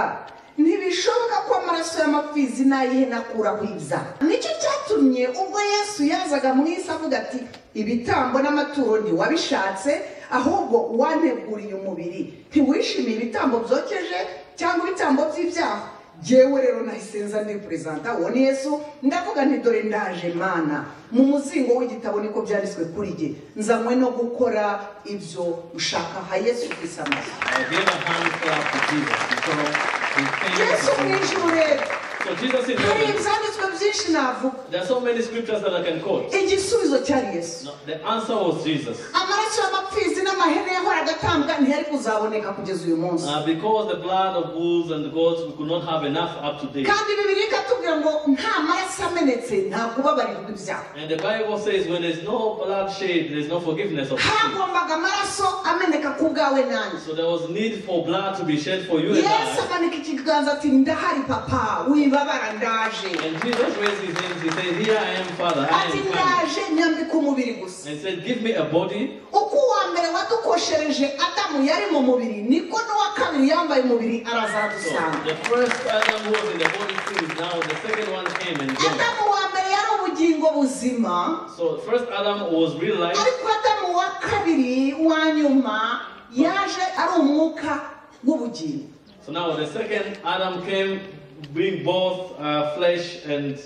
ntibishoboka ko amaraso y'amapfizi n'ay'ihene akuraho ibyaha. Nicyo cyatumye ubwo Yesu yazaga mu isi avuga ati ibitambo n'amaturo ntiwabishatse, ahubwo wanteguriye umubiri, ntiwishimiye ibitambo byokeje cyangwa ibitambo by'ibyaha. Jyewe rero nahise nza ndi perezida uwo ni Yesu, ndavuga nti dore ndaje Mana, mu muzingo w'igitabo niko byanditswe kuri jye, nzanywe no gukora ibyo ushaka. Ha Yesu Kristo amashyi. Yesu mu ijuru rero. So Jesus in Hari heaven. ibyanditswe byinshi navuga. There are so many scriptures that I can quote. Igisubizo cyari Yesu. No, the answer was Jesus. Amaraso y'amapfizi n'amahene yahoraga atambwa ntiyari kuzaboneka kugeza uyu munsi. Because the blood of bulls and goats, we could not have enough up to date. Kandi Bibiliya ikatubwira ngo nta maraso amenetse nta kubabarirwa ibyaha. And the Bible says when there's no blood shed, there's no forgiveness of sin. Hagombaga amaraso ameneka ku bwawe nanjye. So there was need for blood to be shed for you and Yesu I. amanika ikiganza ati ndahari papa, wibabara ndaje. And Jesus raised his hands, he said, "Here I am, Father, I Ati am coming." ndaje nyambika umubiri gusa. And said, "Give me a body." Uko uwa mbere wadukoshereje Adamu yari mu mubiri, niko n'uwa kabiri yambaye umubiri araza So aradusanga. the first Adam who was in the body still is now, the second one came and joined. Adamu wa mbere yari ubugingo buzima, So first Adam was real life. ariko Adamu wa kabiri wa nyuma yaje ari umwuka w'ubugingo. So now the second Adam came being both flesh and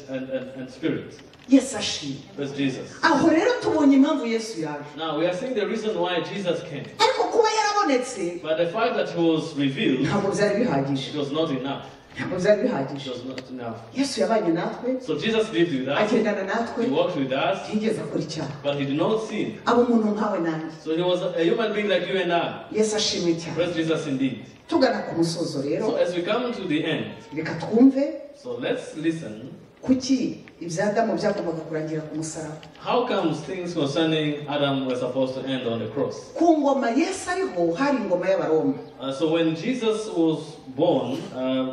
spirit. Yesu ashimwe. That's Jesus. Aho rero tubonye impamvu Yesu yaje. Now we are seeing the reason why Jesus came. Ariko kuba yarabonetse, But the fact that he was revealed, ntabwo byari bihagije. it was not enough. Ntabwo byari It bihagije. was not enough. Yesu yabanye natwe, So Jesus lived with us. agendana natwe, He walked with us, ntiyigeze akora icyaha. but he did not sin. Aba umuntu nkawe nanjye. So he was a human being like you and I. Yesu ashimwe cyane. Praise Jesus indeed. Tugana ku musozo rero, So as we come to the end, reka twumve so let's listen. kuki ibya Adamu byagombaga kurangira ku musaraba. How comes things concerning Adam were supposed to end on the cross? Ku ngoma Yesu ariho hari ingoma y'Abaroma. So when Jesus was born,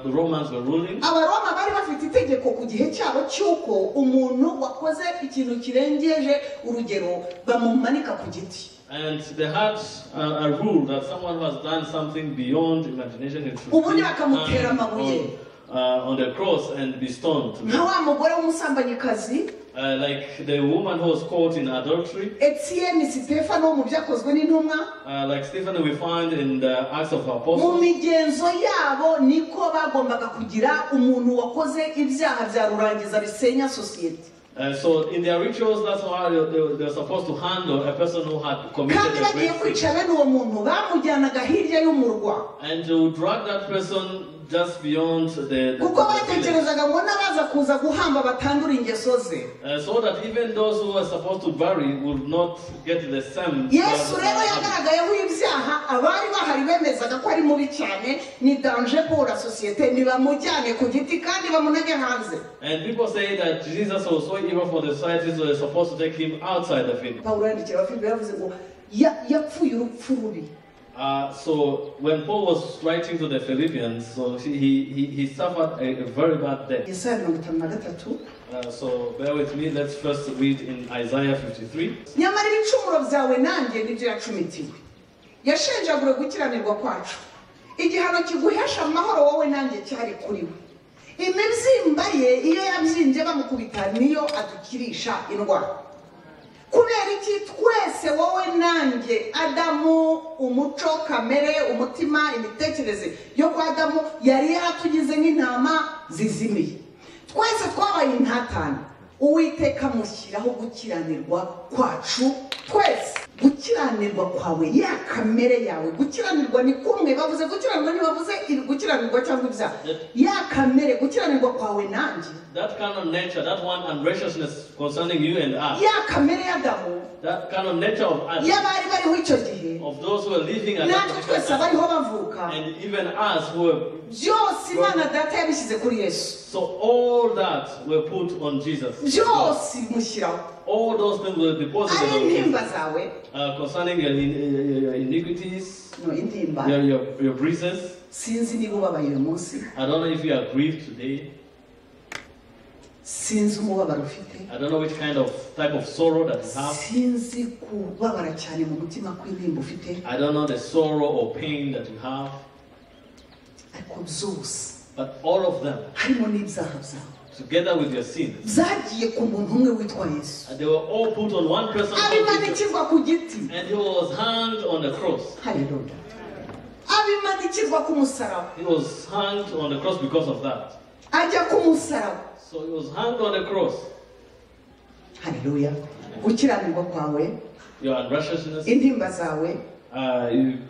the Romans were ruling. Abaroma bari bafite bafite itegeko ku gihe cyabo cy'uko umuntu wakoze ikintu kirengeje urugero bamumanika ku giti. And they had a rule that someone who has done something beyond imagination should Ubundi be bakamutera hanged amabuye. on the cross and be stoned. Nka wa mugore w'umusambanyikazi Like the woman who was caught in adultery, Etienne Stefano mu byakozwe n'intumwa, like Stephen we find in the Acts of mu Apostles. migenzo yabo niko bagombaga kugira umuntu wakoze ibyaha bya rurangiza bisenya sosiyete. So in their rituals, that's how they were supposed to handle a person who had committed Kandi a bagiye great sin. kwica bene uwo muntu bamujyanaga hirya y'umurwa, And to drag that person just beyond the kuko village. batekerezaga ngo n'abaza kuza guhamba batandura ingeso ze. So that even those who were supposed to bury would not get the same. Yesu rero habit. yagaragayeho ibyaha, abari bahari bemezaga ko ari mubi cyane, ni danger pour la société, nibamujyane ku giti kandi bamunage hanze. And people say that Jesus was so evil for the society, so they're supposed to take him outside the village. Pawulo yandikira Abafilipi yaravuze ngo yapfuye urupfu rubi. So when Paul was writing to the Philippians, so he suffered a very bad death. Yesaya 53. So bear with me. Let's first read in Isaiah 53. Nyamara ibicumuro byawe nanjye nibyo yacumitiwe, yashenjaguriwe gukiranirwa kwacu, igihano kiguhesha amahoro wowe nanjye cyari kuri we. Imibyimba ye iyo yabyimbye bamukubita niyo adukirisha indwara. Kubera iki twese wowe nanjye Adamu, umuco kamere, umutima, imitekerereze yo kwa Adamu yari yaratugize nk'intama zizimiye. Twese twabaye intatane, Uwiteka amushyiraho gukiranirwa kwacu twese. Gukiranirwa kwawe, ya kamere yawe, gukiranirwa ni kumwe, bavuze gukiranirwa ntibavuze gukiranirwa cyangwa ibyaha, ya kamere, gukiranirwa kwawe nanjye. That kind of nature, that one unrighteousness concerning you and us, Ya kamere ya Adamu, that kind of nature of Adam, y'abari bariho icyo gihe, of those who are living at that natwe twese particular abariho time, bavuka, and even us who were, byose Imana Data yabishyize kuri Yesu, so all that were put on Jesus. byose imushyiraho. All those things were deposited Ari on intimba Jesus. zawe, Concerning your iniquities, no intimba, your bruises. Sinzi niba ubabaye uyu munsi, I don't know if you are grieved today. Sinzi umubabaro ufite, I don't know which kind of type of sorrow that you have. sinzi kubabara cyane mu mutima kw'intimba ufite, I don't know the sorrow or pain that you have. Ariko byose, But all of them, harimo n'ibyaha byawe, together with your sins, byagiye ku muntu umwe witwa Yesu, and they were all put on one person, called Jesus, abimanikirwa ku giti. and he was hanged on the cross. Haleluya. Abimanikirwa ku musaraba. He was hanged on the cross because of that. Ajya ku musaraba. So he was hanged on the cross. Haleluya. Gukiranirwa kwawe, Your unrighteousness, intimba zawe,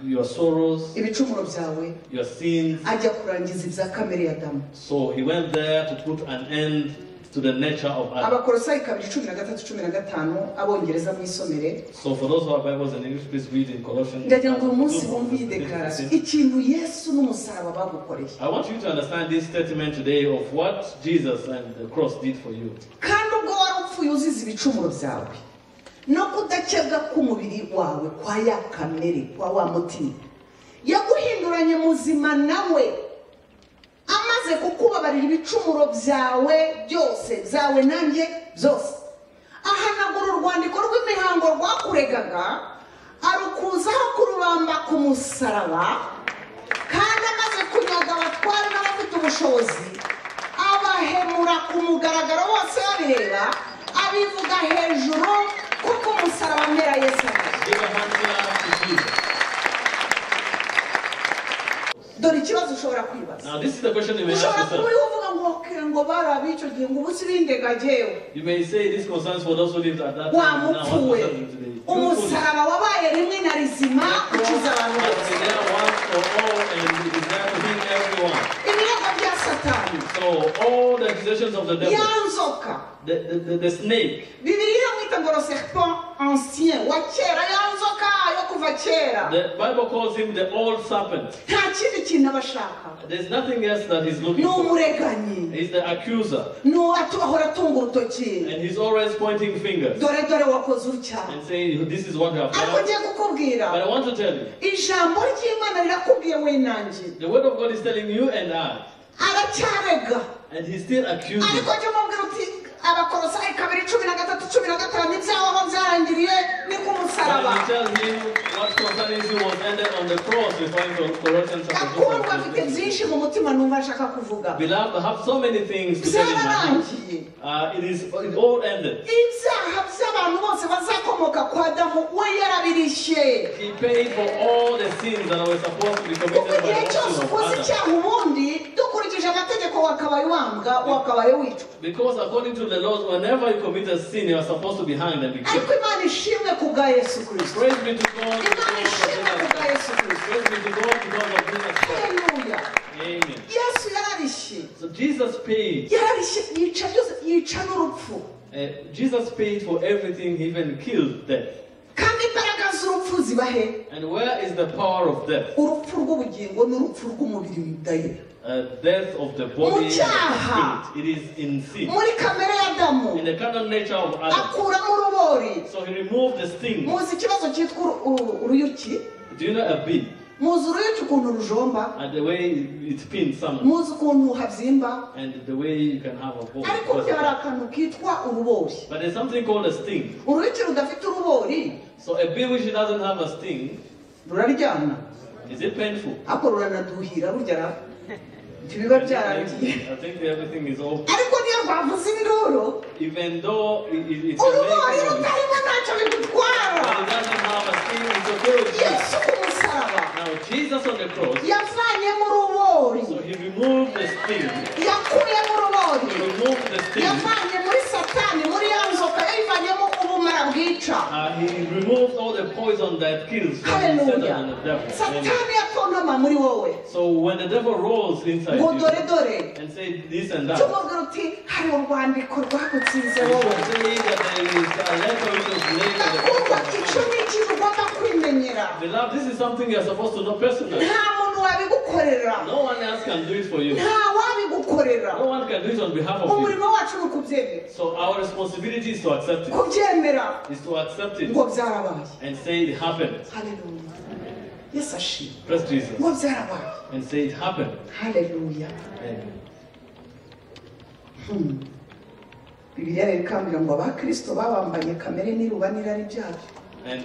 your sorrows, ibicumuro byawe, your sins. ajya kurangiza ibya kamere ya Adamu. So he went there to put an end to the nature of Adam. Abakolosayi 2:13-15, abongereza mwisomere. So for those who have Bibles in English, please read in Colossians. Ndagira ngo uyu munsi wumve iyi declaration, ikintu Yesu n'umusaraba bagukoreye. I want you to understand this statement today of what Jesus and the cross did for you. Kandi ubwo wari upfuye uzize ibicumuro byawe no kudakebwa k'umubiri wawe kwa ya kamere, kwa wa mutima, yaguhinduranye muzima nawe amaze kukubabarira ibicumuro byawe byose, byawe nanjye byose, ahanagura urwandiko rw'imihango rwakuregaga, arukuzaho kurubamba ku musaraba, kandi amaze kunyaga abatware n'abafite ubushobozi, abahemura ku mugaragaro bose babireba, abivuga hejuru kuko umusaraba mpera Yesu. Give a hand clap to Jesus. Dore ikibazo ushobora kwibaza. Now this is the question you may ask Ushobora kuba yourself. uriho uvuga ngo okay, ngo bari ab'icyo gihe ngo ubu sibindega jyewe. You may say this concerns for those who lived at that Wa time. Now what mupfu we, concerns you today? You foolish. umusaraba wabaye rimwe na rizima ukiza abantu Has bose. been there once for all and it is there to heal everyone. Ibirego bya Satani, So all the accusations of the devil, ya nzoka, the snake, Bibiliya iramwita ngo le serpent ancien, wa kera, ya nzoka yo kuva kera. the Bible calls him the old serpent. Nta kindi kintu aba ashaka. There's nothing else that he's looking Ni for. umureganyi. He's the accuser. Ni ahora atunga urutoki. And he's always pointing fingers Dore dore wakoze utya. and saying, this is what you have Ariko done. ngiye kukubwira, But I want to tell you, ijambo ry'Imana rirakubwiye we nanjye. the word of God is telling you and I. Aracyarega. And he still accuses. Ariko jya umubwira uti Abakolosayi 2:13-15 ibyawe aho byarangiriye ni ku But musaraba. you tell him what concerns you was ended on the cross, referring to Colossians chapter 2. Gakundwa, mfite verse byinshi mu mutima numva nshaka kuvuga. Beloved, I have so many things to tell you. Byararangiye. It all ended. Ibyaha by'abantu bose bazakomoka kwa Adamu we yarabirishye. He paid for all the sins that were supposed to be Kuko committed by igihe the cyose offspring of ukoze Adam. icyaha ubundi dukurikije amategeko wakabaye wambwa, wakabaye wicwa. Because according to the laws, whenever you commit a sin, you are supposed to be hanged and be killed. Ariko Imana ishimwe ku bwa Yesu Kirisito. Praise be to God Imana because of ishimwe ku Jesus bwa Christ. Yesu Kirisito. Praise be to God because of Jesus Christ. Haleluya. Amen. Yesu yararishye. So Jesus paid. Yararishye, yica byose, yica n'urupfu. Jesus paid for everything, he even killed death. Kandi imbaraga z'urupfu ziba he? And where is the power of death? Urupfu rw'ubugingo n'urupfu rw'umubiri bidahira. Death of the body and the Mu cyaha. spirit. It is in sin. Muri kamere ya Adamu In the carnal nature of Adam. akuramo urubori. So he removed the sting. Muzi ikibazo cyitwa uruyuki? Do you know a bee? Muzi uruyuki ukuntu rujomba? And the way it pins someone. Muzi ukuntu habyimba? And the way you can have a bone. Ariko burya hari akantu kitwa urubori. But there's something called a sting. Uruyuki rudafite urubori So a bee which doesn't have a sting, ruraryana. is it painful? Ariko ruranaduhira burya ra ntibiba byarangiye. I think everything is open. Ariko niyo rwavuze induru, Even though it can urubori make noise, rutarimo ntacyo bigutwara. but it doesn't have a sting, it's okay with you. Yesu ku musaraba Now Jesus on the cross, yavanyemo urubori. so he removed the sting. Yakuyemo urubori. He removed the sting. Yavanye muri Satani, muri ya nzoka, yayivanyemo ubumara bwica. He removed all the poison that kills from Satan Haleluya. and the devil. Amen. Satani yatontoma muri wowe So when the devil rolls inside ngo you dore dore, and say this and that, cyo mubwira uti hari urwandiko rwagutsinze you wowe. should say that there is a letter which was laid on the Gakundwa, cross. icyo ni ikintu ugomba kwimenyera. Beloved, this is something you're supposed to know personally. Nta muntu wabigukorera. No one else can do it for you. Nta wabigukorera. No one can do it on behalf of you. Umurimo wacu ni ukubyemera. So our responsibility is to accept it. Kubyemera Is to accept it ngo byarabaye. and say it happened. Haleluya. Yesu ashimwe. Praise Jesus. Ngo byarabaye. And say it happened. Haleluya. Amen. Bibiliya rero ikambwira ngo abakristo babambanye kamere n'iruba n'irari byabyo. And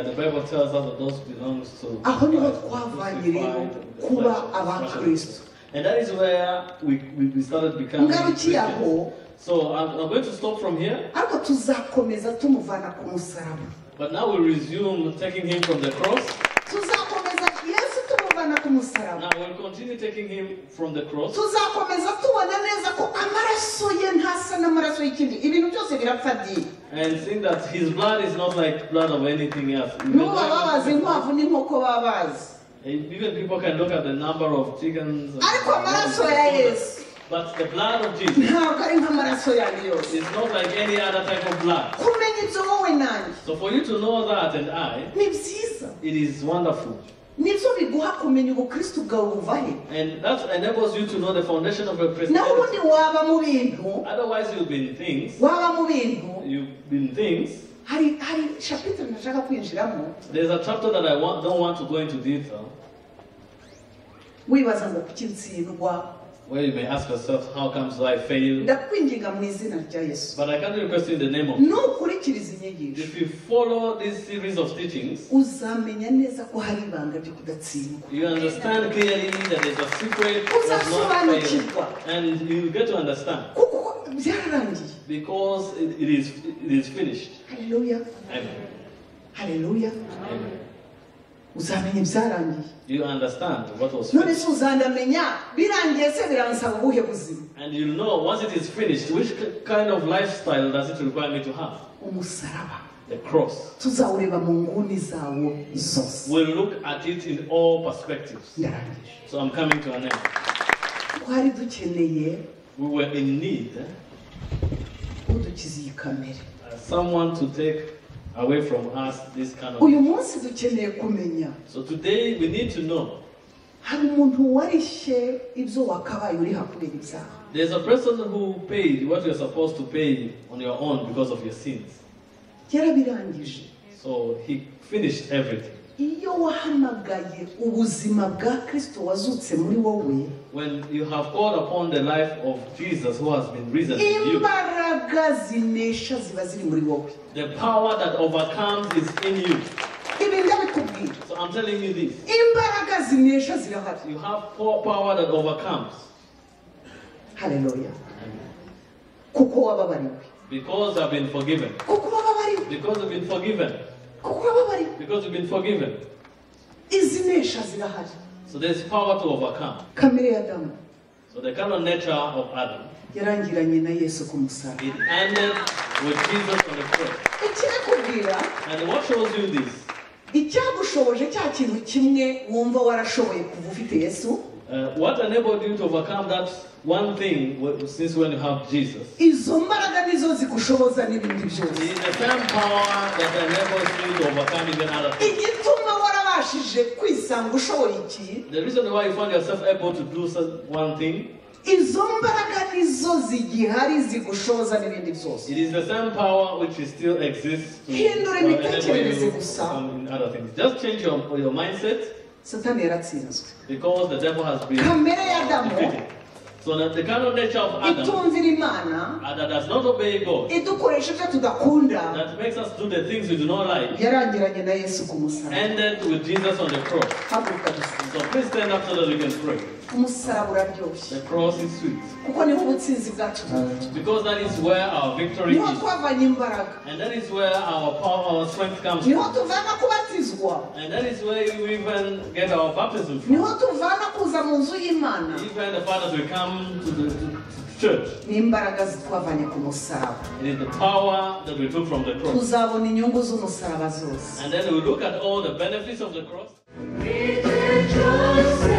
the Bible tells us that those belongs to Aho niho Christ, twavanye rero crucified the kuba flesh, abakristo. And that is where we started becoming Ngarukiye aho. Christians. So I'm going to stop from here, Ariko tuzakomeza tumuvana ku musaraba. but now we resume taking him from the cross. Tuzakomeza Yesu tumuvana ku musaraba. Now we'll continue taking him from the cross. Tuzakomeza tubona neza ko amaraso ye ntasa n'amaraso y'ikindi ibintu byose birapfa di. And seeing that his blood is not like blood of anything else. N'ubu ababazi inkwavu n'inkoko baba bazi. Even people can look at the number of chickens. Ariko amaraso ya Yesu But the blood of Jesus ntabwo ari nk'amaraso yandi yose. is not like any other type of blood. Kumenya ibyo wowe nanjye So for you to know that and I, ni byiza. it is wonderful. Nibyo biguha kumenya ubukristo bwawe buva he. And that enables you to know the foundation of your Naho Christianity. ubundi waba mu bintu, Otherwise you'll be in things. waba mu bintu. You've been things. Hari chapitre ntashaka kwinjiramo. There's a chapter that I don't want to go into detail, Wibaza ngo kuki ntsindwa. where you may ask yourself, how comes I fail? Ndakwinginga mu izina rya Yesu, But I can't request you in the name of. nukurikiriza inyigisho If you follow this series of teachings, uzamenya neza ko hari ibanga ryo kudatsindwa. you understand clearly that there's a secret of not failing. Uzasobanukirwa. And you get to understand. Kuko byararangiye. Because it is finished. Haleluya. Amen. Haleluya. Amen. Uzamenya ibyarangiye. You understand what was None finished. se uzandamenya birangiye se biransaba ubuhe buzima? And you know, once it is finished, which kind of lifestyle does it require me to have? Umusaraba The cross. tuzawureba mu nguni zawo zose. We'll look at it in all perspectives. Ndarangije. So I'm coming to an end. Twari dukeneye We were in need udukiza iyi kamere. someone to take away from us this kind of. Uyu munsi dukeneye kumenya So today we need to know hari umuntu warishye ibyo wakabaye uriha kubera ibyaha. there's a person who paid what you're supposed to pay on your own because of your sins. Yarabirangije. So he finished everything. Iyo wahamagaye ubuzima bwa Kristo wazutse muri wowe, When you have called upon the life of Jesus who has been risen in you, imbaraga zinesha ziba ziri muri wowe. The power that overcomes is in you. Ibi ndabikubwira. So I'm telling you this. Imbaraga zinesha zirahari. You have power that overcomes. Haleluya. Kuko wababariwe. Because I've been forgiven. Kuko wababariwe. Because I've been forgiven. Kuko wababariwe. Because you've been forgiven. Izinesha zirahari. So there's power to overcome. Kamere ya Adamu So the kind of nature of Adam, yarangiranye na Yesu ku musaraba. it ended with Jesus on the cross. Ikibikubwira, And what shows you this? Icyagushoboje cya kintu kimwe wumva warashoboye kuva ufite Yesu, What enabled you to overcome that one thing since when you have Jesus? Izo mbaraga nizo zigushoboza n'ibindi byose. It is the same power that enables you to overcome even other things. Igituma warabashije kwisanga ushoboye iki, The reason why you find yourself able to do one thing, izo mbaraga nizo zigihari zigushoboza n'ibindi byose. It is the same power which is still exists to Hindura enable imitekerereze you gusa. to in other things. Just change your mindset, Satani yaratsinzwe. because the devil has been Kamere ya Adamu defeated. So that the kind of nature of Adam itumvira Imana, that does not obey God, idukoresha ibyo tudakunda, that makes us do the things we do not like, yarangiranye na Yesu ku musaraba. Ended with Jesus on the cross. Haguruka dusenge. So please stand up so that we can pray. Umusaraba uraryoshye. The cross is sweet. Kuko niho ubutsinzi bwacu buva. Because that is where our victory Niho is. twavanye imbaraga. And that is where our power, our strength comes Niho from. tuvana kubatizwa. And that is where we even get our baptism from. Niho tuvana kuza mu nzu y'Imana. Even the fathers will come to the church. Ni imbaraga twavanye ku musaraba. It is the power that we took from the cross. Tuzabona inyungu z'umusaraba zose. And then we look at all the benefits of the cross. Peter, Joseph.